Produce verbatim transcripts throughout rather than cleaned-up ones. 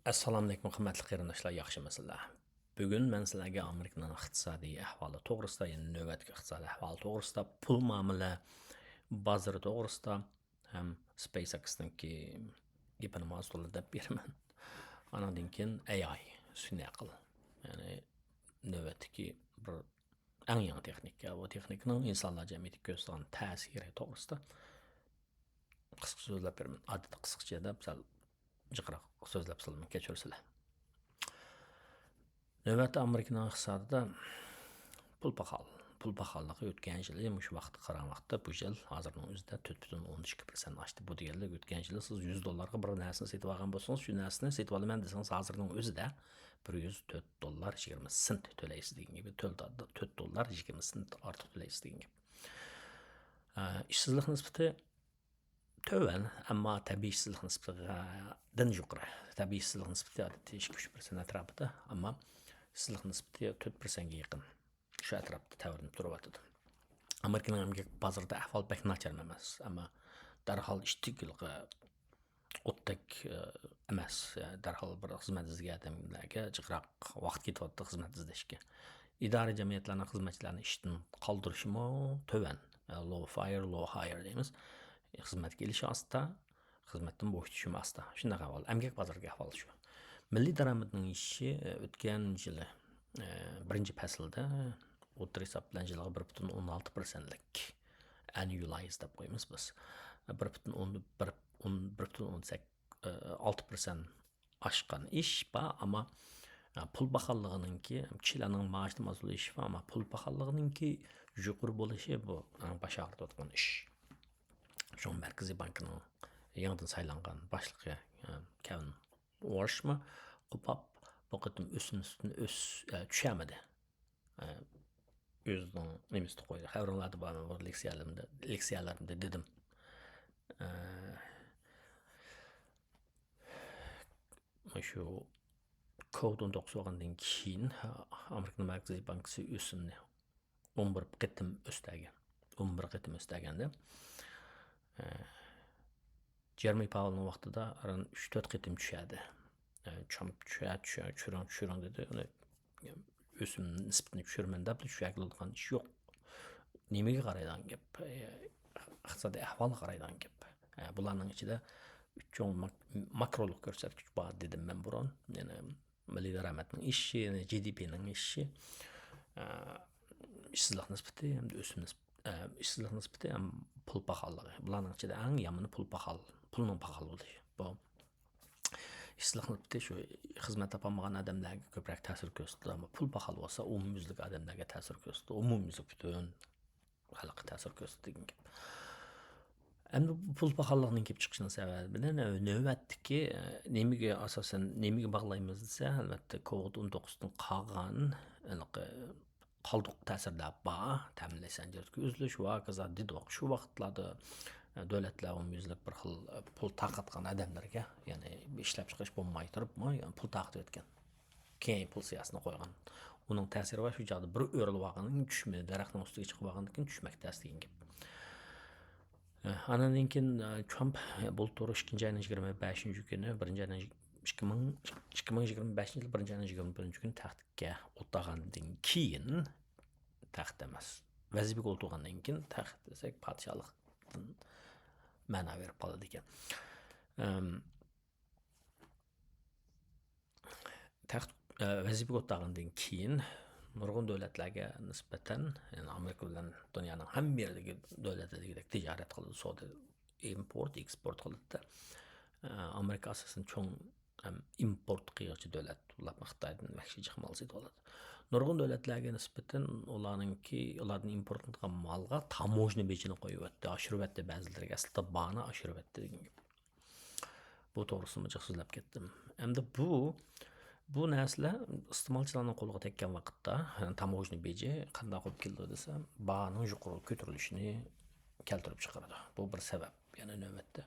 ئەسسالامۇئەلەيكۇم، قىممەتلىك قېرىنداشلار، ياخشىمۇسىلەر؟ بۈگۈن مەن سىلەرگە ئامېرىكىنىڭ ئىقتىسادىي ئەھۋالى توغرىسىدا، يەنى نۆۋەتتىكى ئىقتىسادىي ئەھۋالى توغرىسىدا، پۇل مۇئامىلە بازىرى توغرىسىدا ھەم SpaceX نىڭكى گېپىنىمۇ ئاز تولا دەپ بېرىمەن. ئانىڭدىن كېيىن AI، سۈنئىي ئەقىل. يەنى نۆۋەتتىكى بىر ئەڭ يېڭى تېخنىكا. بۇ تېخنىكىنىڭ ئىنسانلار جەمئىيىتىگە كۆرسىتىدىغان تەسىرى توغرىسىدا قىسقىچە سۆزلەپ بېرىمەن. ئادەتتە قىسقىچە دەپ سەل جىقراق سۆزلەپ سالىمەن، كەچۈرسىلەر. نۆۋەتتە ئامېرىكىنىڭ ئىقتىسادىدا پۇل پاخال، پۇل پاخاللىقى ئۆتكەن يىلى مۇشۇ ۋاقىتقا قارىغان ۋاقىتتا بۇ يىل ھازىرنىڭ ئۆزىدە تۆت پۈتۈن ئوندىن ئىككى پىرسەنت ئاشتى. بۇ دېگەنلىك ئۆتكەن يىلى سىز يۈز دوللارغا بىر نەرسىنى سېتىۋالغان بولسىڭىز، شۇ نەرسىنى سېتىۋالىمەن دېسىڭىز، ھازىرنىڭ ئۆزىدە بىر يۈز تۆت دوللار يىگىرمە سېنت تۆلەيسىز دېگەن گەپ. تۆت دوللار يىگىرمە سېنت ئارتۇق تۆلەيسىز دېگەن گەپ. ئە، ئىشسىزلىق نىسبىتى تۆۋەن، ئەمما تەبىئىي ئىشسىزلىق نىسبىتىدىن يۇقىرى. تەبىئىي ئىشسىزلىق نىسبىتى ئادەتتە ئىككى ئۈچ پىرسەنت ئەتراپىدا، ئەمما ئىشسىزلىق نىسبىتى تۆت پىرسەنتكە يېقىن. شۇ ئەتراپتا تەۋرىنىپ تۇرۇۋاتىدۇ. ئامېرىكىنىڭ ئەمگەك بازىرىدا ئەھۋال بەك ناچارمۇ ئەمەس، ئەمما دەرھال ئىشتىكىلىقى ئوتتەك، ئە، ئەمەس. دەرھال بىر خىزمەت ئىزدىگەن ئادەملەرگە جىقراق ۋاقىت كېتىۋاتىدۇ خىزمەت ئىزدەشكە. ئىدارە جەمئىيەتلەرنىڭ خىزمەتچىلەرنى ئىشتىن قالدۇرۇشىمۇ تۆۋەن. Low fire، low hire دەيمىز. خىزمەتكە ئېلىشى ئاستا، خىزمەتتىن بوشىتىشىمۇ ئاستا. شۇنداق ئەھۋال. ئەمگەك بازىرىدىكى ئەھۋال شۇ. مىللىي دارامىتىنىڭ ئېشىشى، ئۆتكەن يىلى، بىرىنچى پەسىلدە ئوتتۇرا ھېساب بىلەن يىلىغا بىر پۈتۈن ئون ئالتە پىرسەنتلىك، annualize دەپ قويىمىز بىز. بىر پۈتۈن ئون، بىر، ئون، بىر پۈتۈن ئون سەككىز، ئالتە پىرسەنت ئاشقان ئېشىش بار، ئەمما، ئە، پۇل پاخاللىقىنىڭكى، كىشىلەرنىڭ مائاشىدىن ئاسان ئېشىش بار، ئەمما پۇل پاخاللىقىنىڭكى يۇقىرى بولۇشى بۇ، ئە، باش ئاغرىتىۋاتقان ئىش. شۇڭا مەركىزىي بانكىنىڭ يېڭىدىن سايلانغان باشلىقى، ئە، كېۋىن ۋارشمۇ قوپاپ، بۇ قېتىم ئۆسۈم نىسبىتىنى ئۆس-، ئە، چۈشۈرمىدى. ئە، ئۆزىنىڭ نېمىسىدە قويدى. خەۋىرىڭلاردا بار، مەن بۇ لېكسىيەلىرىمدە، لېكسىيەلىرىمدە دېدىم. ئە، مۇشۇ كوۋىد ئون توققۇز بولغاندىن كېيىن، ئامېرىكىنىڭ مەركىزىي بانكىسى ئۆسۈمنى ئون بىر قېتىم ئۆستۈرگەن. ئون بىر قېتىم ئۆستۈرگەندە، ئە، جېرېمى پاۋېلنىڭ ۋاقتىدا ئاران ئۈچ تۆت قېتىم چۈشۈردى. ئە، ترامپ چۈشۈر، چۈشۈر، چۈشۈرۈڭ، چۈشۈرۈڭ دېدى. ئۇنى ئۆسۈم نىسبىتىنى چۈشۈرىمەن دەپ چۈشۈرگىلى بولىدىغان ئىش يوق. نېمىگە قارايدىغان گەپ؟ ئە، ئىقتىسادىي ئەھۋالغا قارايدىغان گەپ. ئە، بۇلارنىڭ ئىچىدە ئۈچ چوڭ ماك-، ماكرولۇق كۆرسەتكۈچ بار دېدىم مەن بۇرۇن. يەنى مىللىي دارامەتنىڭ ئېشىشى، يەنى جى دى پىنىڭ ئېشىشى، ئە، ئىشسىزلىق نىسبىتى ھەمدە ئۆسۈم نىسب-، ئە، ئىشسىزلىق نىسبىتى ھەم پۇل پاخاللىقى. بۇلارنىڭ ئىچىدە ئەڭ يامىنى پۇل پاخال-، پۇلنىڭ پاخال بولۇشى. بۇ ئىشسىزلىق نىسبىتى شۇ خىزمەت تاپالمىغان ئادەملەرگە كۆپرەك تەسىر كۆرسىتىدۇ، ئەمما پۇل پاخال بولسا ئومۇميۈزلۈك ئادەملەرگە تەسىر كۆرسىتىدۇ، ئومۇميۈزلۈك پۈتۈن خەلققە تەسىر كۆرسىتىدۇ دېگەن گەپ. ئەمدى بۇ پۇل پاخاللىقنىڭ كېلىپ چىقىشىنىڭ سەۋەبى بىلەن نۆ-، نۆۋەتتىكى، ئە، نېمىگە ئاساسەن، نېمىگە باغلايمىز دېسە، ئەلۋەتتە، كوۋىد ئون توققۇزدىن قالغان ھېلىقى قالدۇق تەسىرلەر بار. تەمىنلەش زەنجىرىدىكى ئۈزۈلۈش ۋە ھاكازا دېدۇق. شۇ ۋاقىتلاردا، ئە، دۆلەتلەر ئومۇميۈزلۈك بىر خىل، ئە، پۇل تارقاتقان ئادەملەرگە، يەنى ئىشلەپچىقىرىش بولماي تۇرۇپمۇ، يەنى پۇل تارقىتىۋەتكەن. كېيىن پۇل سىياسىتىنى قويغان. ئۇنىڭ تەسىرى بار، شۇ چاغدا بىر ئۆرۈلۈۋالغاندىن كېيىن چۈشمىدى، دەرەخنىڭ ئۈستىگە چىقىپ ئالغاندىن كېيىن چۈشمەك تەس دېگەن گەپ. ئە، ئاندىن كېيىن، ئە، ترامپ بۇلتۇر ئىككىنچى ئاينىڭ يىگىرمە بەشىنچى كۈنى، بىرىنچى ئاينىڭ، ئىككى مىڭ، ئىككى مىڭ يىگىرمە بەشىنچى يىل بىرىنچى ئاينىڭ يىگىرمە بىرىنچى كۈنى تەختكە ئولتۇرغاندىن كېيىن، تەخت ئەمەس، ۋەزىپىگە ئولتۇرغاندىن كېيىن، تەخت دېسەك، پادىشاھلىقتىن مەنا بېرىپ قالىدىكەن. ئەم، تەخت، ئە، ۋەزىپىگە ئولتۇرغاندىن كېيىن نۇرغۇن دۆلەتلەرگە نىسبەتەن، يەنى ئامېرىكا بىلەن دۇنيانىڭ ھەممە يېرىدىكى دۆلەتلەردىكىدەك تىجارەت قىلىدۇ، سودا، ئىمپورت، ئېكسپورت قىلىدۇ. ئە، ئامېرىكا ئاساسەن چوڭ، ئەم، ئىمپورت قىلغۇچى دۆلەت، ئۇلار خىتايدىن ۋەھشىي جىق مال سېتىۋالىدۇ. نۇرغۇن دۆلەتلەرگە نىسبەتەن ئۇلارنىڭكى، ئۇلاردىن ئىمپورت قىلىنغان مالغا تاموژنا بېجىنى قويۇۋەتتى، ئاشۇرۇۋەتتى بەزىلىرىگە، ئەسلىدە بارنى ئاشۇرۇۋەتتى دېگەن گەپ. بۇ توغرىسىدىمۇ جىق سۆزلەپ كەتتىم. ئەمدى بۇ، بۇ نەرسىلەر ئىستېمالچىلارنىڭ قولىغا تەگكەن ۋاقىتتا، تاموژنا بېجى قانداق بولۇپ كېلىدۇ دېسە، باھانىڭ يۇقىرىغا كۆتۈرۈلۈشىنى كەلتۈرۈپ چىقىرىدۇ. بۇ بىر سەۋەب. يەنە نۆۋەتتە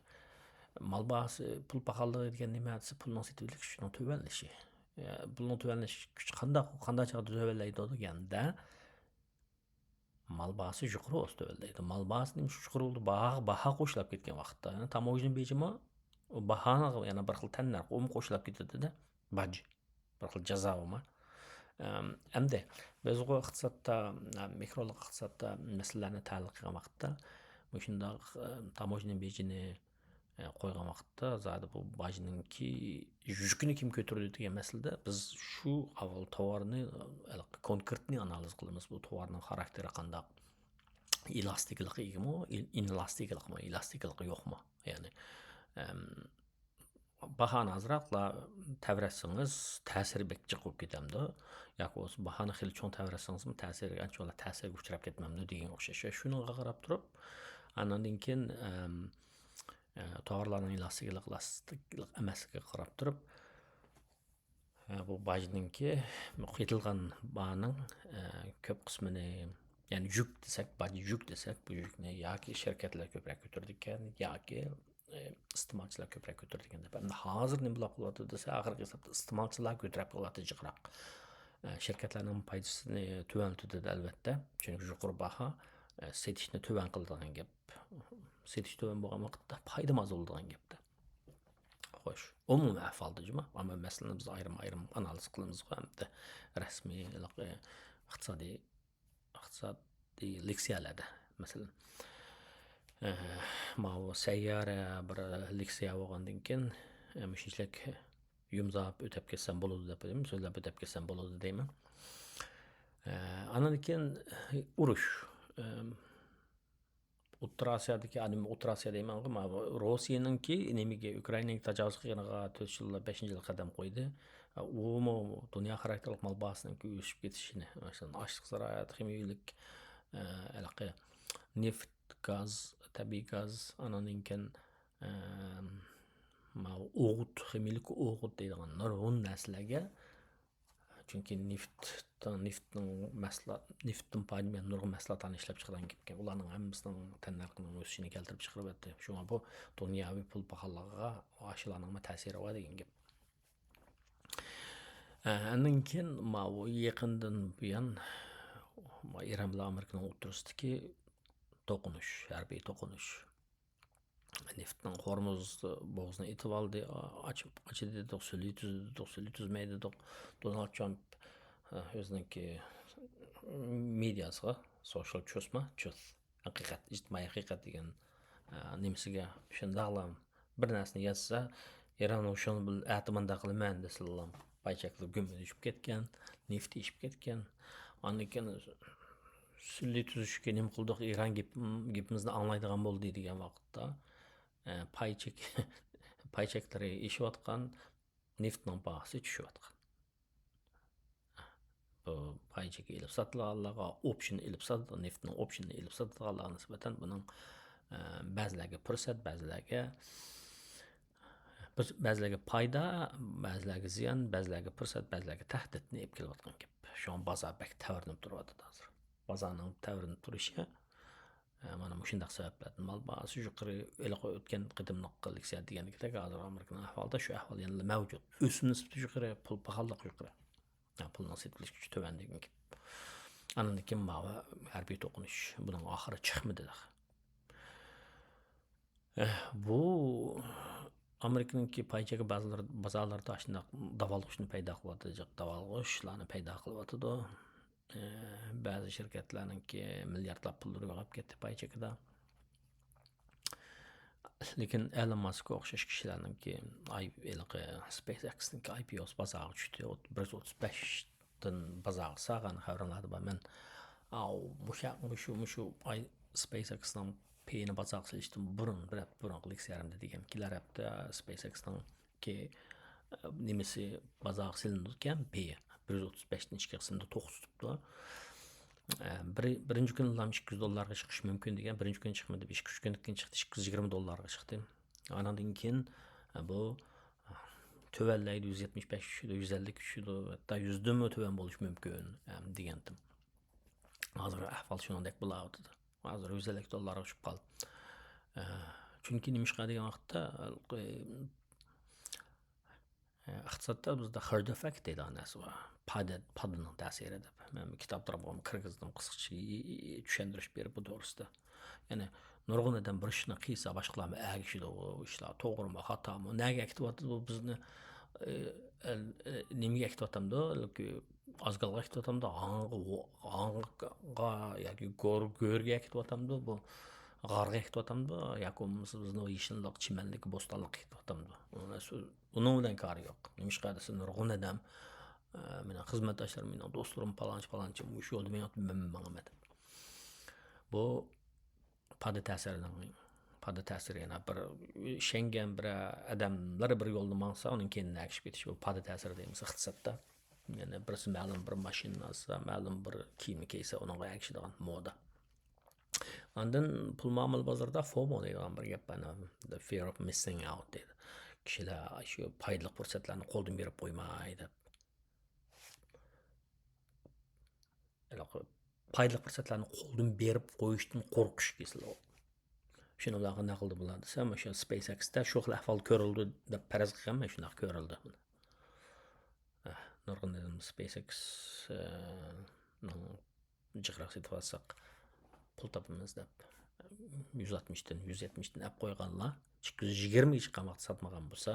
مال باھاسى، پۇل پاخاللىقى دېگەن نېمە دېسە، پۇلنىڭ سېتىۋېلىش كۈچىنىڭ تۆۋەنلىشى. ئە، پۇلنىڭ تۆۋەنلىشىش كۈچى قانداق، قانداق چاغدا تۆۋەنلەيدۇ دېگەندە، مال باھاسى يۇقىرى بولسا تۆۋەنلەيدۇ. مال باھاسى نېمە ئۈچۈن يۇقىرى بولىدۇ؟ باھا، باھا قوشۇلۇپ كەتكەن ۋاقىتتا. يەنى تاموژنا بېجىمۇ ئۇ باھانىڭغا يەنە بىر خىل تەننەرخ، ئۇمۇ قوشۇلۇپ كېتىدۇ-دە، باج. بىر خىل جازا ئۇمۇ. ئەم، ئەمدى بىز بۇ ئىقتىسادتا، مىكرولۇق ئىقتىسادتا مەسىلىلەرنى تەھلىل قىلغان ۋاقىتتا، مۇشۇنداق، ئەم، تاموژنا بېجىنى، ئە، قويغان ۋاقىتتا، زادى بۇ باجنىڭكى يۈكىنى كىم كۆتۈرىدۇ دېگەن مەسىلىدە بىز شۇ ئاۋۋال تاۋارنى، ئە، كونكرېتنى ئانالىز قىلىمىز. بۇ تاۋارنىڭ خاراكتېرى قانداق؟ ئېلاستىكلىققا ئىگىمۇ، ئىن-، ئىنېلاستىكلىقمۇ، ئېلاستىكلىقى يوقمۇ؟ يەنى، ئەم، باھانى ئازراقلا تەۋرەتسىڭىز، تەسىرى بەك جىق بولۇپ كېتەمدۇ؟ ياكى بولمىسا باھانى خېلى چوڭ تەۋرەتسىڭىزمۇ، تەسىرى ئانچە تەسىرگە ئۇچراپ كەتمەمدۇ دېگەنگە ئوخشاش. شۇنىڭغا قاراپ تۇرۇپ، ئاندىن كېيىن، ئەم، ئە، تاۋارلارنىڭ ئېلاستىكلىق، ئېلاستىكلىق ئەمەسلىكىگە قاراپ تۇرۇپ، ئە، بۇ باجنىڭكى، قېتىلغان باھانىڭ، ئە، كۆپ قىسمىنى، يەنى يۈك دېسەك، باج يۈك دېسەك، بۇ يۈكنى ياكى شىركەتلەر كۆپرەك كۆتۈرىدىكەن، ياكى، ئە، ئىستېمالچىلار كۆپرەك كۆتۈرىدىكەن دەپ. ئەمدى ھازىر نېمە بولۇپ قېلىۋاتىدۇ دېسە، ئاخىرقى ھېسابتا ئىستېمالچىلار كۆتۈرۈپ قېلىۋاتىدۇ جىقراق. ئە، شىركەتلەرنىڭ پايدىسىنى تۆۋەنلىتىدۇ، ئەلۋەتتە. چۈنكى يۇقىرى باھا، ئە، سېتىشنى تۆۋەن قىلىدىغان گەپ. سېتىش تۆۋەن بولغان ۋاقىتتا پايدىمۇ ئاز بولىدىغان گەپتە. خوش، ئومۇمىي ئەھۋالدا جۇمۇ، ئەمما مەسىلىنى بىز ئايرىم-ئايرىم ئانالىز قىلىمىزغۇ، ئەمدى رەسمىي ھېلىقى ئىقتىسادىي، ئىقتىسادىي لېكسىيەلەردە، مەسىلەن، ئە، ماۋۇ سەييارە بىر لېكسىيە بولغاندىن كېيىن، ئە، مۇشۇنچىلىك يۇمزاپ ئۆتەپ كەتسەم بولىدۇ دەپ ئويلايمەن، سۆزلەپ ئۆتەپ كەتسەم بولىدۇ دەيمەن. ئە، ئاندىن كېيىن ئۇرۇش. ئە، ئوتتۇرا ئاسىيادىكى، ئادەم ئوتتۇرا ئاسىيا دەيمەنغۇ، ماۋۇ روسىيەنىڭكى نېمىگە، ئۇكرائىناغا تاجاۋۇز قىلغىنىغا تۆت يىل، بەش يىل قەدەم قويدى. ئۇمۇ دۇنيا خاراكتېرلىك مال باھاسىنىڭكى ئۆسۈپ كېتىشىنى، مەسىلەن، ئاشلىق زىرائەت، خىمىيەلىك، ئە، ھېلىقى نېفىت، گاز، تەبىئىي گاز، ئانان كېيىن، ئە، ماۋۇ ئوغۇت، خىمىيەلىك ئوغۇت دەيدىغان نۇرغۇن نەرسىلەرگە چۈنكى نېفىت، نېفىتنىڭ مەھسۇلات، نېفىتتىن پايدىلىنىپ نۇرغۇن مەھسۇلاتلارنى ئىشلەپ چىقىدىغان گەپكەن. ئۇلارنىڭ ھەممىسىنىڭ تەننەرخىنىڭ ئۆسۈشىنى كەلتۈرۈپ چىقىرىۋەتتى. شۇڭا بۇ دۇنياۋى پۇل باھالىرىغا ئاشۇلارنىڭمۇ تەسىرى بار دېگەن گەپ. ئە، ئاندىن كېيىن ماۋۇ يېقىندىن بۇيان ئىران بىلەن ئامېرىكىنىڭ ئوتتۇرىسىدىكى توقۇنۇش، ھەربىي توقۇنۇش. نېفىتنىڭ، خورمۇز بوغۇزىنى ئېتىۋالدى، ئاچ-، ئاچىدى دېدۇق، سۈلى تۈزدى دېدۇق، سۈلى تۈزمەيدۇ دېدۇق. دونالد ترامپ، ئە، ئۆزىنىڭكى مېدىياسىغا، سوشال تروسما، تروس، ھەقىقەت، ئىجتىمائىي ھەقىقەت دېگەن، ئە، نېمىسىگە شۇنداقلا بىر نەرسىنى يازسا، ئىران شۇنىڭ بىلەن ئەتە مۇنداق قىلىمەن دېسىلا، پاي چەكلىرى گۈممىدە چۈشۈپ كەتكەن، نېفىتى ئېشىپ كەتكەن. ئاندىن كېيىن سۈلى تۈزۈشكە نېمە قىلدۇق، ئىران گېپ-، گېپىمىزنى ئاڭلايدىغان بولدى دېگەن ۋاقىتتا، ئە، پاي چېك-، پاي چەكلىرى ئېشىۋاتقان، نېفىتنىڭ باھاسى چۈشۈۋاتقان. بۇ پاي چېكى ئېلىپ ساتىدىغانلارغا، ئوپشن ئېلىپ ساتىدىغان، نېفىتنىڭ ئوپشنىنى ئېلىپ ساتىدىغانلارغا نىسبەتەن بۇنىڭ، ئە، بەزىلەرگە پۇرسەت، بەزىلەرگە، بەزىلەرگە پايدا، بەزىلەرگە زىيان، بەزىلەرگە پۇرسەت، بەزىلەرگە تەھدىتنى ئېلىپ كېلىۋاتقان گەپ. شۇڭا بازار بەك تەۋرىنىپ تۇرۇۋاتىدۇ ھازىر. بازارنىڭ تەۋرىنىپ تۇرۇشى، ئە، مانا مۇشۇنداق سەۋەبلەردىن مال باھاسى يۇقىرى، ھېلىقى ئۆتكەن قېتىملىق لېكسىيە دېگەندىكىدەك، ھازىر ئامېرىكىنىڭ ئەھۋالىدا شۇ ئەھۋال يەنىلا مەۋجۇت. ئۆسۈم نىسبىتى يۇقىرى، پۇل پاخاللىق يۇقىرى. يا، پۇلنىڭ سېتىۋېلىش كۈچى تۆۋەن دېگەن گەپ. ئاندىن كېيىن ماۋۇ ھەربىي توقۇنۇش، بۇنىڭ ئاخىرى چىقمىدى تېخى. ئە، بۇ ئامېرىكىنىڭكى پاي چېكى بازارلىرىدا ئاشۇنداق داۋالغۇشنى پەيدا قىلىۋاتىدۇ، داۋالغۇشلارنى پەيدا قىلىۋاتىدۇ. ئە، بەزى شىركەتلەرنىڭكى مىلياردلاپ پۇللىرى يوقاپ كەتتى پاي چېكىدا. لېكىن ئېلون ماسكقا ئوخشاش كىشىلەرنىڭكى ئاي-، ھېلىقى سپېيس ئېكسنىڭكى ئاي پى ئوسى بازارغا چۈشتى. ئوت-، بىر يۈز ئوتتۇز بەشتىن بازارغا سالغان خەۋىرىڭلاردا بار. مەن، ئاۋۇ، مۇشۇ، مۇشۇ، مۇشۇ ئاي سپېيس ئېكسنىڭ پېيىنى بازارغا سېلىشتىن بۇرۇن، بىر ھەپتە بۇرۇنقى لېكسىيەمدە دېگەن، كېلەر ھەپتە سپېيس ئېكسنىڭكى، ئە، نېمىسى بازارغا سېلىنىدىكەن، پېيى بىر يۈز ئوتتۇز بەشتىن ئىككى قىسىمدا توختىتىپتۇ. ئە، بىر-، بىرىنچى كۈنىلا ئىككى يۈز دوللارغا چىقىشى مۇمكىن دېگەن، بىرىنچى كۈنى چىقمىدى، ئىككى، ئۈچ كۈندىن كېيىن چىقتى، ئىككى يۈز يىگىرمە دوللارغا چىقتى. ئانىڭدىن كېيىن، ئە، بۇ تۆۋەنلەيدۇ، يۈز يەتمىش بەشكە چۈشىدۇ، يۈز ئەللىككە چۈشىدۇ، ھەتتا يۈزدىنمۇ تۆۋەن بولۇشى مۇمكىن، ئە، دېگەنتىم. ھازىر ئەھۋال شۇنىڭدەك بولاۋاتىدۇ. ھازىر يۈز ئەللىك دوللارغا چۈشۈپ قالدى. ئە، چۈنكى نېمىشقا دېگەن ۋاقىتتا، ئە، ئىقتىسادتا بىزدە خىرد ئېففېكت دەيدىغان نەرسە بار. پادە، پادىنىڭ تەسىرى دەپ. مەن بىر كىتابتا بولغان كىرگۈزدۈم، قىسقىچە چۈشەندۈرۈش بېرىپ بۇ توغرىسىدا. يەنى نۇرغۇن ئادەم بىر ئىشنى قىلسا، باشقىلارمۇ ئەگىشىدۇ، ئۇ ئىشلار توغرىمۇ، خاتامۇ، نەگە ئەكېتىۋاتىدۇ بۇ بىزنى، ئە، ئە، ئە، نېمىگە ئەكېتىۋاتامدۇ؟ ئازگالغا ئەكېتىۋاتامدۇ؟ ھاڭغا، ھاڭغا ياكى گۆر-، گۆرگە ئەكېتىۋاتامدۇ؟ بۇ غارغا ئەكېتىۋاتامدۇ؟ ياكى بولمىسا بىزنى يېشىللىق، چىمەنلىك، بوستانلىققا ئەكېتىۋاتامدۇ؟ ئۇنىڭ بىلەن كارى يوق. نېمىشقا دېسە، نۇرغۇن ئادەم، ئە، مېنىڭ خىزمەتداشلىرىم، مېنىڭ دوستلىرىم، پالانچى، پالانچى، مۇشۇ يولدا مېڭىۋاتىدۇ، مەن ماڭىمەن دەپ. بۇ پادا تەسىرىنىڭ، پادا تەسىرى، يەنە بىر ئىشەنگەن بىر ئادەملەر بىر يولدا ماڭسا، ئۇنىڭ كەينىدىن ئەگىشىپ كېتىش، بۇ پادا تەسىرى دەيمىز ئىقتىسادتا. يەنى بىرسى مەلۇم بىر ماشىنا ئالسا، مەلۇم بىر كىيىمنى كىيسە، ئۇنىڭغا ئەگىشىدىغان مودا. ئاندىن پۇل مۇئامىلە بازىرىدا فومو دەيدىغان بىر گەپ بار، the fear of missing out دەيدۇ. كىشىلەر شۇ پايدىلىق پۇرسەتلەرنى قولدىن بېرىپ قويماي دەپ. ھېلىقى پايدىلىق پۇرسەتلەرنى قولدىن بېرىپ قويۇشتىن قورقۇش كېسىلى ئۇ. شۇنى ئۇلارغا نەق قىلدى بۇلار دېسە، مۇشۇ سپېيس ئېكستا شۇ خىل ئەھۋال كۆرۈلدى دەپ پەرەز قىلغان، مەن شۇنداق كۆرۈلدى. ئە، نۇرغۇن ئادەم سپېيس ئېكس، ئە، نىڭ جىقراق سېتىۋالساق پۇل تاپىمىز دەپ، يۈز ئاتمىشتىن، يۈز يەتمىشتىن ئەپ قويغانلار ئىككى يۈز يىگىرمىگە چىققان ۋاقىت ساتمىغان بولسا،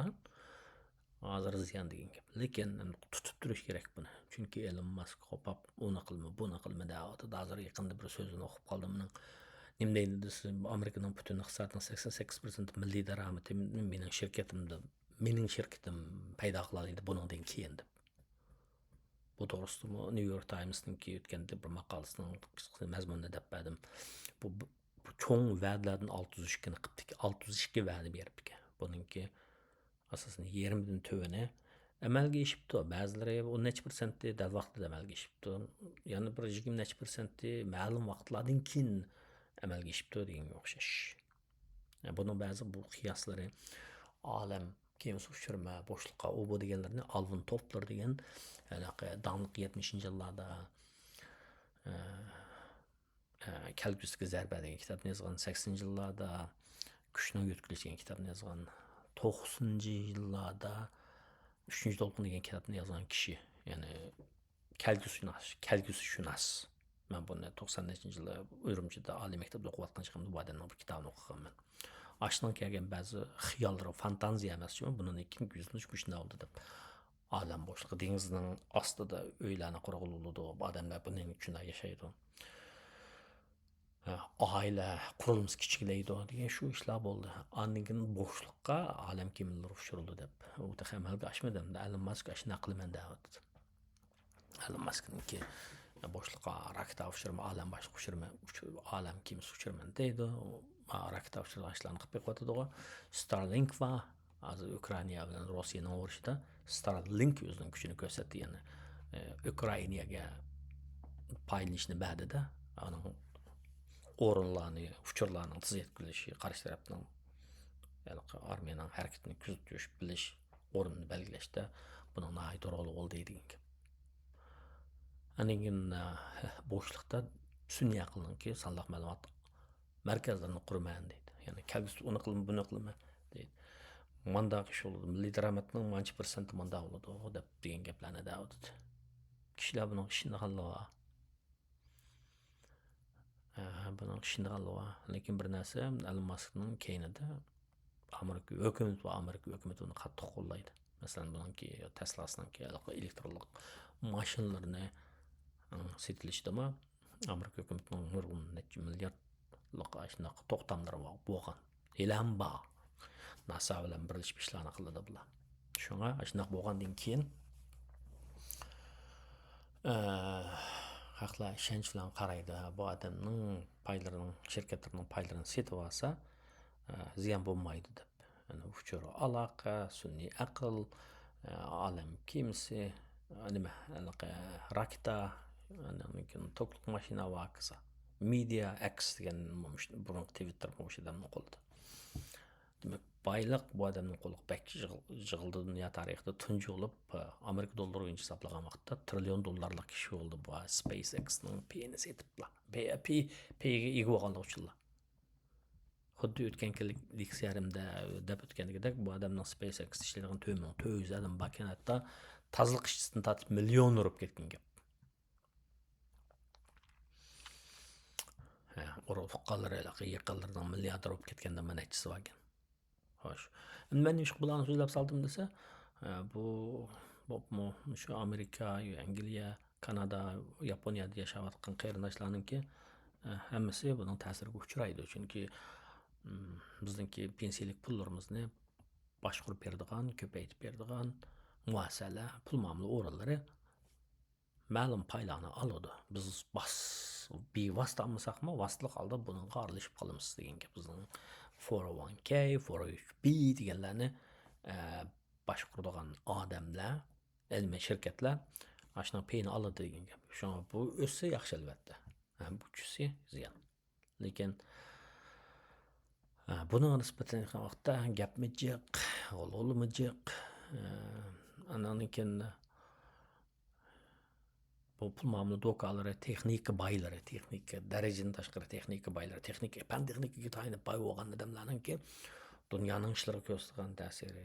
ھازىر زىيان دېگەن گەپ. لېكىن تۇتۇپ تۇرۇش كېرەك بۇنى. چۈنكى ئېلون ماسك قوپاپ، ئۇنى قىلما، بۇنى قىلما دەۋاتىدۇ. ھازىر يېقىندا بىر سۆزىنى ئوقۇپ قالدىم ئۇنىڭ. نېمە دەيدۇ دېسە، ئامېرىكىنىڭ پۈتۈن ئىقتىسادىنىڭ سەكسەن سەككىز پىرسەنت مىللىي دارامىتى مېنىڭ شىركىتىمدە، مېنىڭ شىركىتىم پەيدا قىلالايدۇ بۇنىڭدىن كېيىن دەپ. بۇ توغرىسىدىمۇ نيۇ يورك تايمسنىڭكى ئۆتكەندە بىر ماقالىسىنىڭ قىسقىچە مەزمۇنىنى دەپ بەردىم. بۇ، بۇ، بۇ چوڭ ۋەدىلەردىن ئالتە يۈز ئىككىنى قىپتىكەن، ئالتە يۈز ئىككى ۋەدە بېرىپتىكەن. بۇنىڭكى ئاساسەن يېرىمىدىن تۆۋىنى ئەمەلگە ئېشىپتۇ. بەزىلىرى ئون نەچچە پىرسەنتى دەل ۋاقتىدا ئەمەلگە ئېشىپتۇ. يەنە بىر يىگىرمە نەچچە پىرسەنتى مەلۇم ۋاقىتلاردىن كېيىن ئەمەلگە ئېشىپتۇ دېگەنگە ئوخشاش. بۇنىڭ بەزى بۇ قىياسلىرى، ئالەم كېمىسى ئۇچۇرما، بوشلۇققا ئۇ بۇ دېگەنلىرىنى ئالۋىن توپلېر دېگەن ھېلىقى داڭلىق يەتمىشىنچى يىللاردا، ئە، ئە، كەلگۈسىدىكى زەربە دېگەن كىتابنى يازغان، سەكسىنىنچى يىللاردا كۈچنىڭ يۆتكىلىشى دېگەن كىتابنى يازغان، توقسىنىنچى يىللاردا ئۈچىنچى دولقۇن دېگەن كىتابنى يازغان كىشى. يەنى كەلگۈسىشۇناس، كەلگۈسىشۇناس. مەن بۇنى توقسان نەچچىنچى يىلى ئۈرۈمچىدە ئالىي مەكتەپتە ئوقۇۋاتقان چېغىمدا بۇ ئادەمنىڭ بىر كىتابىنى ئوقۇغانمەن. ئاشۇنىڭ كەلگەن بەزى خىياللىرى، فانتازىيە ئەمەسچۇ، بۇنىڭدىن كېيىن يۈزلىنىش مۇشۇنداق بولدى دەپ. ئالەم بوشلۇقى، دېڭىزنىڭ ئاستىدا ئۆيلەرنى قۇرغىلى بولىدۇ، بۇ ئادەملەر بۇنىڭ ئىچىدە ياشايدۇ. ھە، ئائىلە قۇرۇلمىسى كىچىكلەيدۇ دېگەن شۇ ئىشلار بولدى. ئاندىن كېيىن بوشلۇققا ئالەم كېمىلىرى ئۇچۇرۇلدى دەپ. ئۇ تېخى ئەمەلگە ئاشمىدى. ئەمدى ئەلون ماسك ئاشۇنداق قىلىمەن دەۋاتىدۇ. ئەلون ماسكنىڭكى بوشلۇققا راكېتا ئۇچۇرىمەن، ئالەم باشلىقى ئۇچۇرىمەن، ئۇچۇر-، ئالەم كېمىسى ئۇچۇرىمەن دەيدۇ. راكېتا ئۇچۇرىدىغان ئىشلارنى قىلىپ بېقىۋاتىدىغۇ. ستارلىنك بار. ھازىر ئۇكرائىنا بىلەن روسىيەنىڭ ئۇرۇشىدا ستارلىنك ئۆزىنىڭ كۈچىنى كۆرسەتتى. يەنى، ئە، ئۇكرائىناگە پايدىلىنىشنى بەردى-دە، ئانىڭ ئورۇنلارنى، ئۇچۇرلارنىڭ تېز يەتكۈزۈلۈشى، قارشى تەرەپنىڭ، يەنى ئارمىيەنىڭ ھەرىكىتىنى كۆزىتىش، بىلىش، ئورنىنى بەلگىلەشتە بۇنىڭ ناھايىتى رولى بولدى دېگەن گەپ. ئاندىن كېيىن، ئە، بوشلۇقتا سۈنئىي ئەقىلنىڭكى سانلىق مەلۇمات مەركەزلىرىنى قۇرىمەن دەيدۇ. يەنى كەلگۈسىدە ئۇنى قىلىمەن، بۇنى قىلىمەن دەيدۇ. مانداق ئىش بولىدۇ، مىللىي دارامەتنىڭ مانچە پىرسەنتى مانداق بولىدۇ دەپ دېگەن گەپلەرنى دەۋاتىدۇ. كىشىلەر بۇنىڭغا ئىشىنىدىغانلىقى بار. ھە، بۇنىڭغا ئىشىنىدىغانلىقى بار. لېكىن بىر نەرسە، ئەلون ماسكنىڭ كەينىدە ئامېرىكا ھۆكۈمىتى بار، ئامېرىكا ھۆكۈمىتى ئۇنى قاتتىق قوللايدۇ. مەسىلەن، بۇنىڭكى تەسلاسىنىڭكى ھېلىقى ئېلېكترونلۇق ماشىنىلىرىنى، ئىم، سېتىلىشىدىمۇ ئامېرىكا ھۆكۈمىتىنىڭ نۇرغۇن نەچچە مىلياردلىق ئاشۇنداق توختاملىرى بار، بولغان. ھېلىھەم بار. ناسا بىلەن بىرلىشىپ ئىشلارنى قىلىدۇ بۇلار. شۇڭا ئاشۇنداق بولغاندىن كېيىن، ئە، خەقلەر ئىشەنچ بىلەن قارايدۇ. بۇ ئادەمنىڭ پايلىرىنىڭ، شىركەتلىرىنىڭ پايلىرىنى سېتىۋالسا، ئە، زىيان بولمايدۇ دەپ. يەنى ئۇچۇر ئالاقە، سۈنئىي ئەقىل، ئالەم كېمىسى، نېمە، ھېلىقى راكېتا، ئاندىن كېيىن توكلۇق ماشىنا ۋاكىسا، مېدىا ئەكس دېگەن بۇرۇنقى تىۋىتتېر مۇشۇ ئادەمنىڭ قولىدا. دېمەك، بايلىق بۇ ئادەمنىڭ قولىغا بەك يىغىل-، يىغىلدى دۇنيا تارىخىدا تۇنجى بولۇپ، ئامېرىكا دوللىرى بويىچە ھېسابلىغان ۋاقىتتا تىرىليون دوللارلىق كىشى بولدى بۇ سپېيس ئېكسنىڭ پېيىنى سېتىپلا. پېي، پېي، پېيىگە ئىگە بولغانلىقى ئۈچۈنلا. خۇددى ئۆتكەن كۈنلۈك لېكسىيەمدە دەپ ئۆتكەندىكىدەك، بۇ ئادەمنىڭ سپېيس ئېكس ئىشلەيدىغان تۆت مىڭ تۆت يۈز ئادەم باركەن، ھەتتا تازىلىق ئىشچىسىدىن تارتىپ مىليون ئۇرۇپ كەتكەن گەپ. ئۇرۇق تۇغقانلىرى، يېقىنلىرىنىڭ مىلياردېر بولۇپ كەتكەندە مانا نەچچىسى باركەن. خوش. ئەمدى مەن نېمىشقا بۇلارنى سۆزلەپ سالدىم دېسە، ئە، بۇ، بولۇپمۇ شۇ ئامېرىكا، ئەنگلىيە، كانادا، ياپونىيەدە ياشاۋاتقان قېرىنداشلارنىڭكى، ئە، ھەممىسى بۇنىڭ تەسىرىگە ئۇچرايدۇ. چۈنكى، ئىم، بىزنىڭكى پېنسىيەلىك پۇللىرىمىزنى باشقۇرۇپ بېرىدىغان، كۆپەيتىپ بېرىدىغان مۇئەسسەلەر، پۇل مۇئامىلە ئورۇنلىرى مەلۇم پايلارنى ئالىدۇ. بىز باس-، بىۋاسىتە ئالمىساقمۇ، ۋاسىتىلىك ھالدا بۇنىڭغا ئارىلىشىپ قالىمىز دېگەن گەپ. بىزنىڭ فور ئو ۋان كەي، فور ئو ئېيچ بى دېگەنلەرنى، ئە، باشقۇرىدىغان ئادەملەر، ئىلمىي شىركەتلەر ئاشۇنىڭ پېيىنى ئالىدۇ دېگەن گەپ. شۇڭا بۇ ئۆسسە ياخشى، ئەلۋەتتە. ھە، بۇ چۈشسە زىيان. لېكىن، ئە، بۇنىڭغا نىسبەتەن ئېيتقان ۋاقىتتا گەپمۇ جىق، غۇلغۇلىمۇ جىق. ئە، ئاندىن كېيىن بۇ پۇل مۇئامىلە دوكانلىرى، تېخنىكا بايلىرى، تېخنىكا، دەرىجىدىن تاشقىرى تېخنىكا بايلىرى، تېخنىكا، پەن تېخنىكىگە تايىنىپ باي بولغان ئادەملەرنىڭكى دۇنيانىڭ ئىشلىرىغا كۆرسىتىدىغان تەسىرى،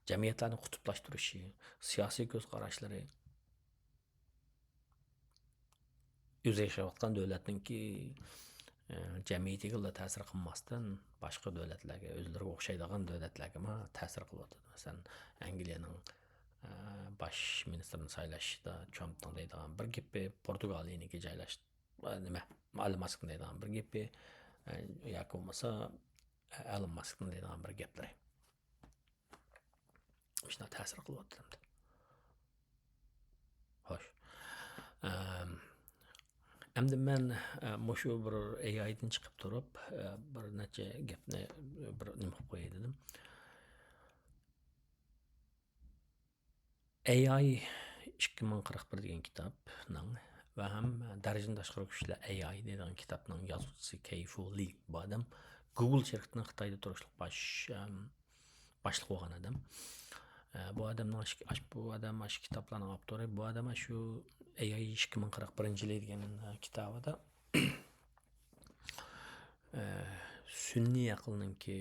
جەمئىيەتلەرنى قۇتۇپلاشتۇرۇشى، سىياسىي كۆز قاراشلىرى، ئۆزى ياشاۋاتقان دۆلەتنىڭكى، ئە، جەمئىيىتىگىلا تەسىر قىلماستىن، باشقا دۆلەتلەرگە، ئۆزلىرىگە ئوخشايدىغان دۆلەتلەرگىمۇ تەسىر قىلىۋاتىدۇ. مەسىلەن، ئەنگلىيەنىڭ، ئە، باش مىنىستىرىنى سايلاشتا ترامپنىڭ دەيدىغان بىر گېپى، پورتۇگالىيىنىڭكى جايلاش-، ئە، نېمە، ئېلون ماسكنىڭ دەيدىغان بىر گېپى، ئە، ياكى بولمىسا، ئە، ئېلون ماسكنىڭ دەيدىغان بىر گەپلىرى. شۇنداق تەسىر قىلىۋاتىدۇ ئەمدى. خوش. ئەم، ئەمدى مەن، ئە، مۇشۇ بىر ئەي ئايدىن چىقىپ تۇرۇپ، ئە، بىر نەچچە گەپنى بىر نېمە قىلىپ قوياي دېدىم. ئەي ئاي ئىككى مىڭ قىرىق بىر دېگەن كىتابنىڭ ۋە ھەم دەرىجىدىن تاشقىرى كۈچلەر ئەي ئاي دەيدىغان كىتابنىڭ يازغۇچىسى كەي فۇ لى. بۇ ئادەم گۇگل شىركىتىنىڭ خىتايدا تۇرۇشلۇق باش، ئەم، باشلىق بولغان ئادەم. ئە، بۇ ئادەمنىڭ ئاش-، ئاش-، بۇ ئادەم ئاشۇ كىتابلارنىڭ ئاپتورى. بۇ ئادەم ئاشۇ ئەي ئاي ئىككى مىڭ قىرىق بىرىنچى يىلى دېگەن، ئە، كىتابىدا، ئە، سۈنئىي ئەقىلنىڭكى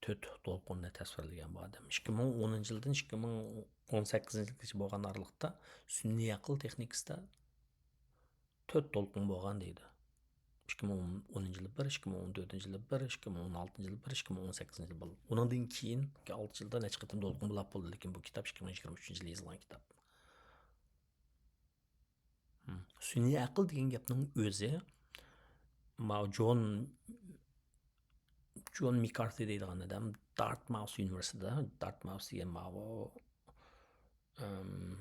تۆت دولقۇنىنى تەسۋىرلىگەن بۇ ئادەم. ئىككى مىڭ ئونىنچى يىلدىن ئىككى مىڭ ئون سەككىزىنچى يىلغىچە بولغان ئارىلىقتا سۈنئىي ئەقىل تېخنىكىسىدا تۆت دولقۇن بولغان دەيدۇ. ئىككى مىڭ ئونىنچى يىلى بىر، ئىككى مىڭ ئون تۆتىنچى يىلى بىر، ئىككى مىڭ ئون ئالتىنچى يىلى بىر، ئىككى مىڭ ئون سەككىزىنچى يىلى بىر. ئۇنىڭدىن كېيىنكى ئالتە يىلدا نەچچە قېتىم دولقۇن بولاپ بولدى، لېكىن بۇ كىتاب ئىككى مىڭ يىگىرمە ئۈچىنچى يىلى يېزىلغان كىتاب. ھىم. سۈنئىي ئەقىل دېگەن گەپنىڭ ئۆزى، ماۋۇ جون، جون مىككارتى دەيدىغان ئادەم دارتماۋس ئۇنىۋېرسىتېتىدا، دارتماۋس دېگەن ماۋۇ، ئىم،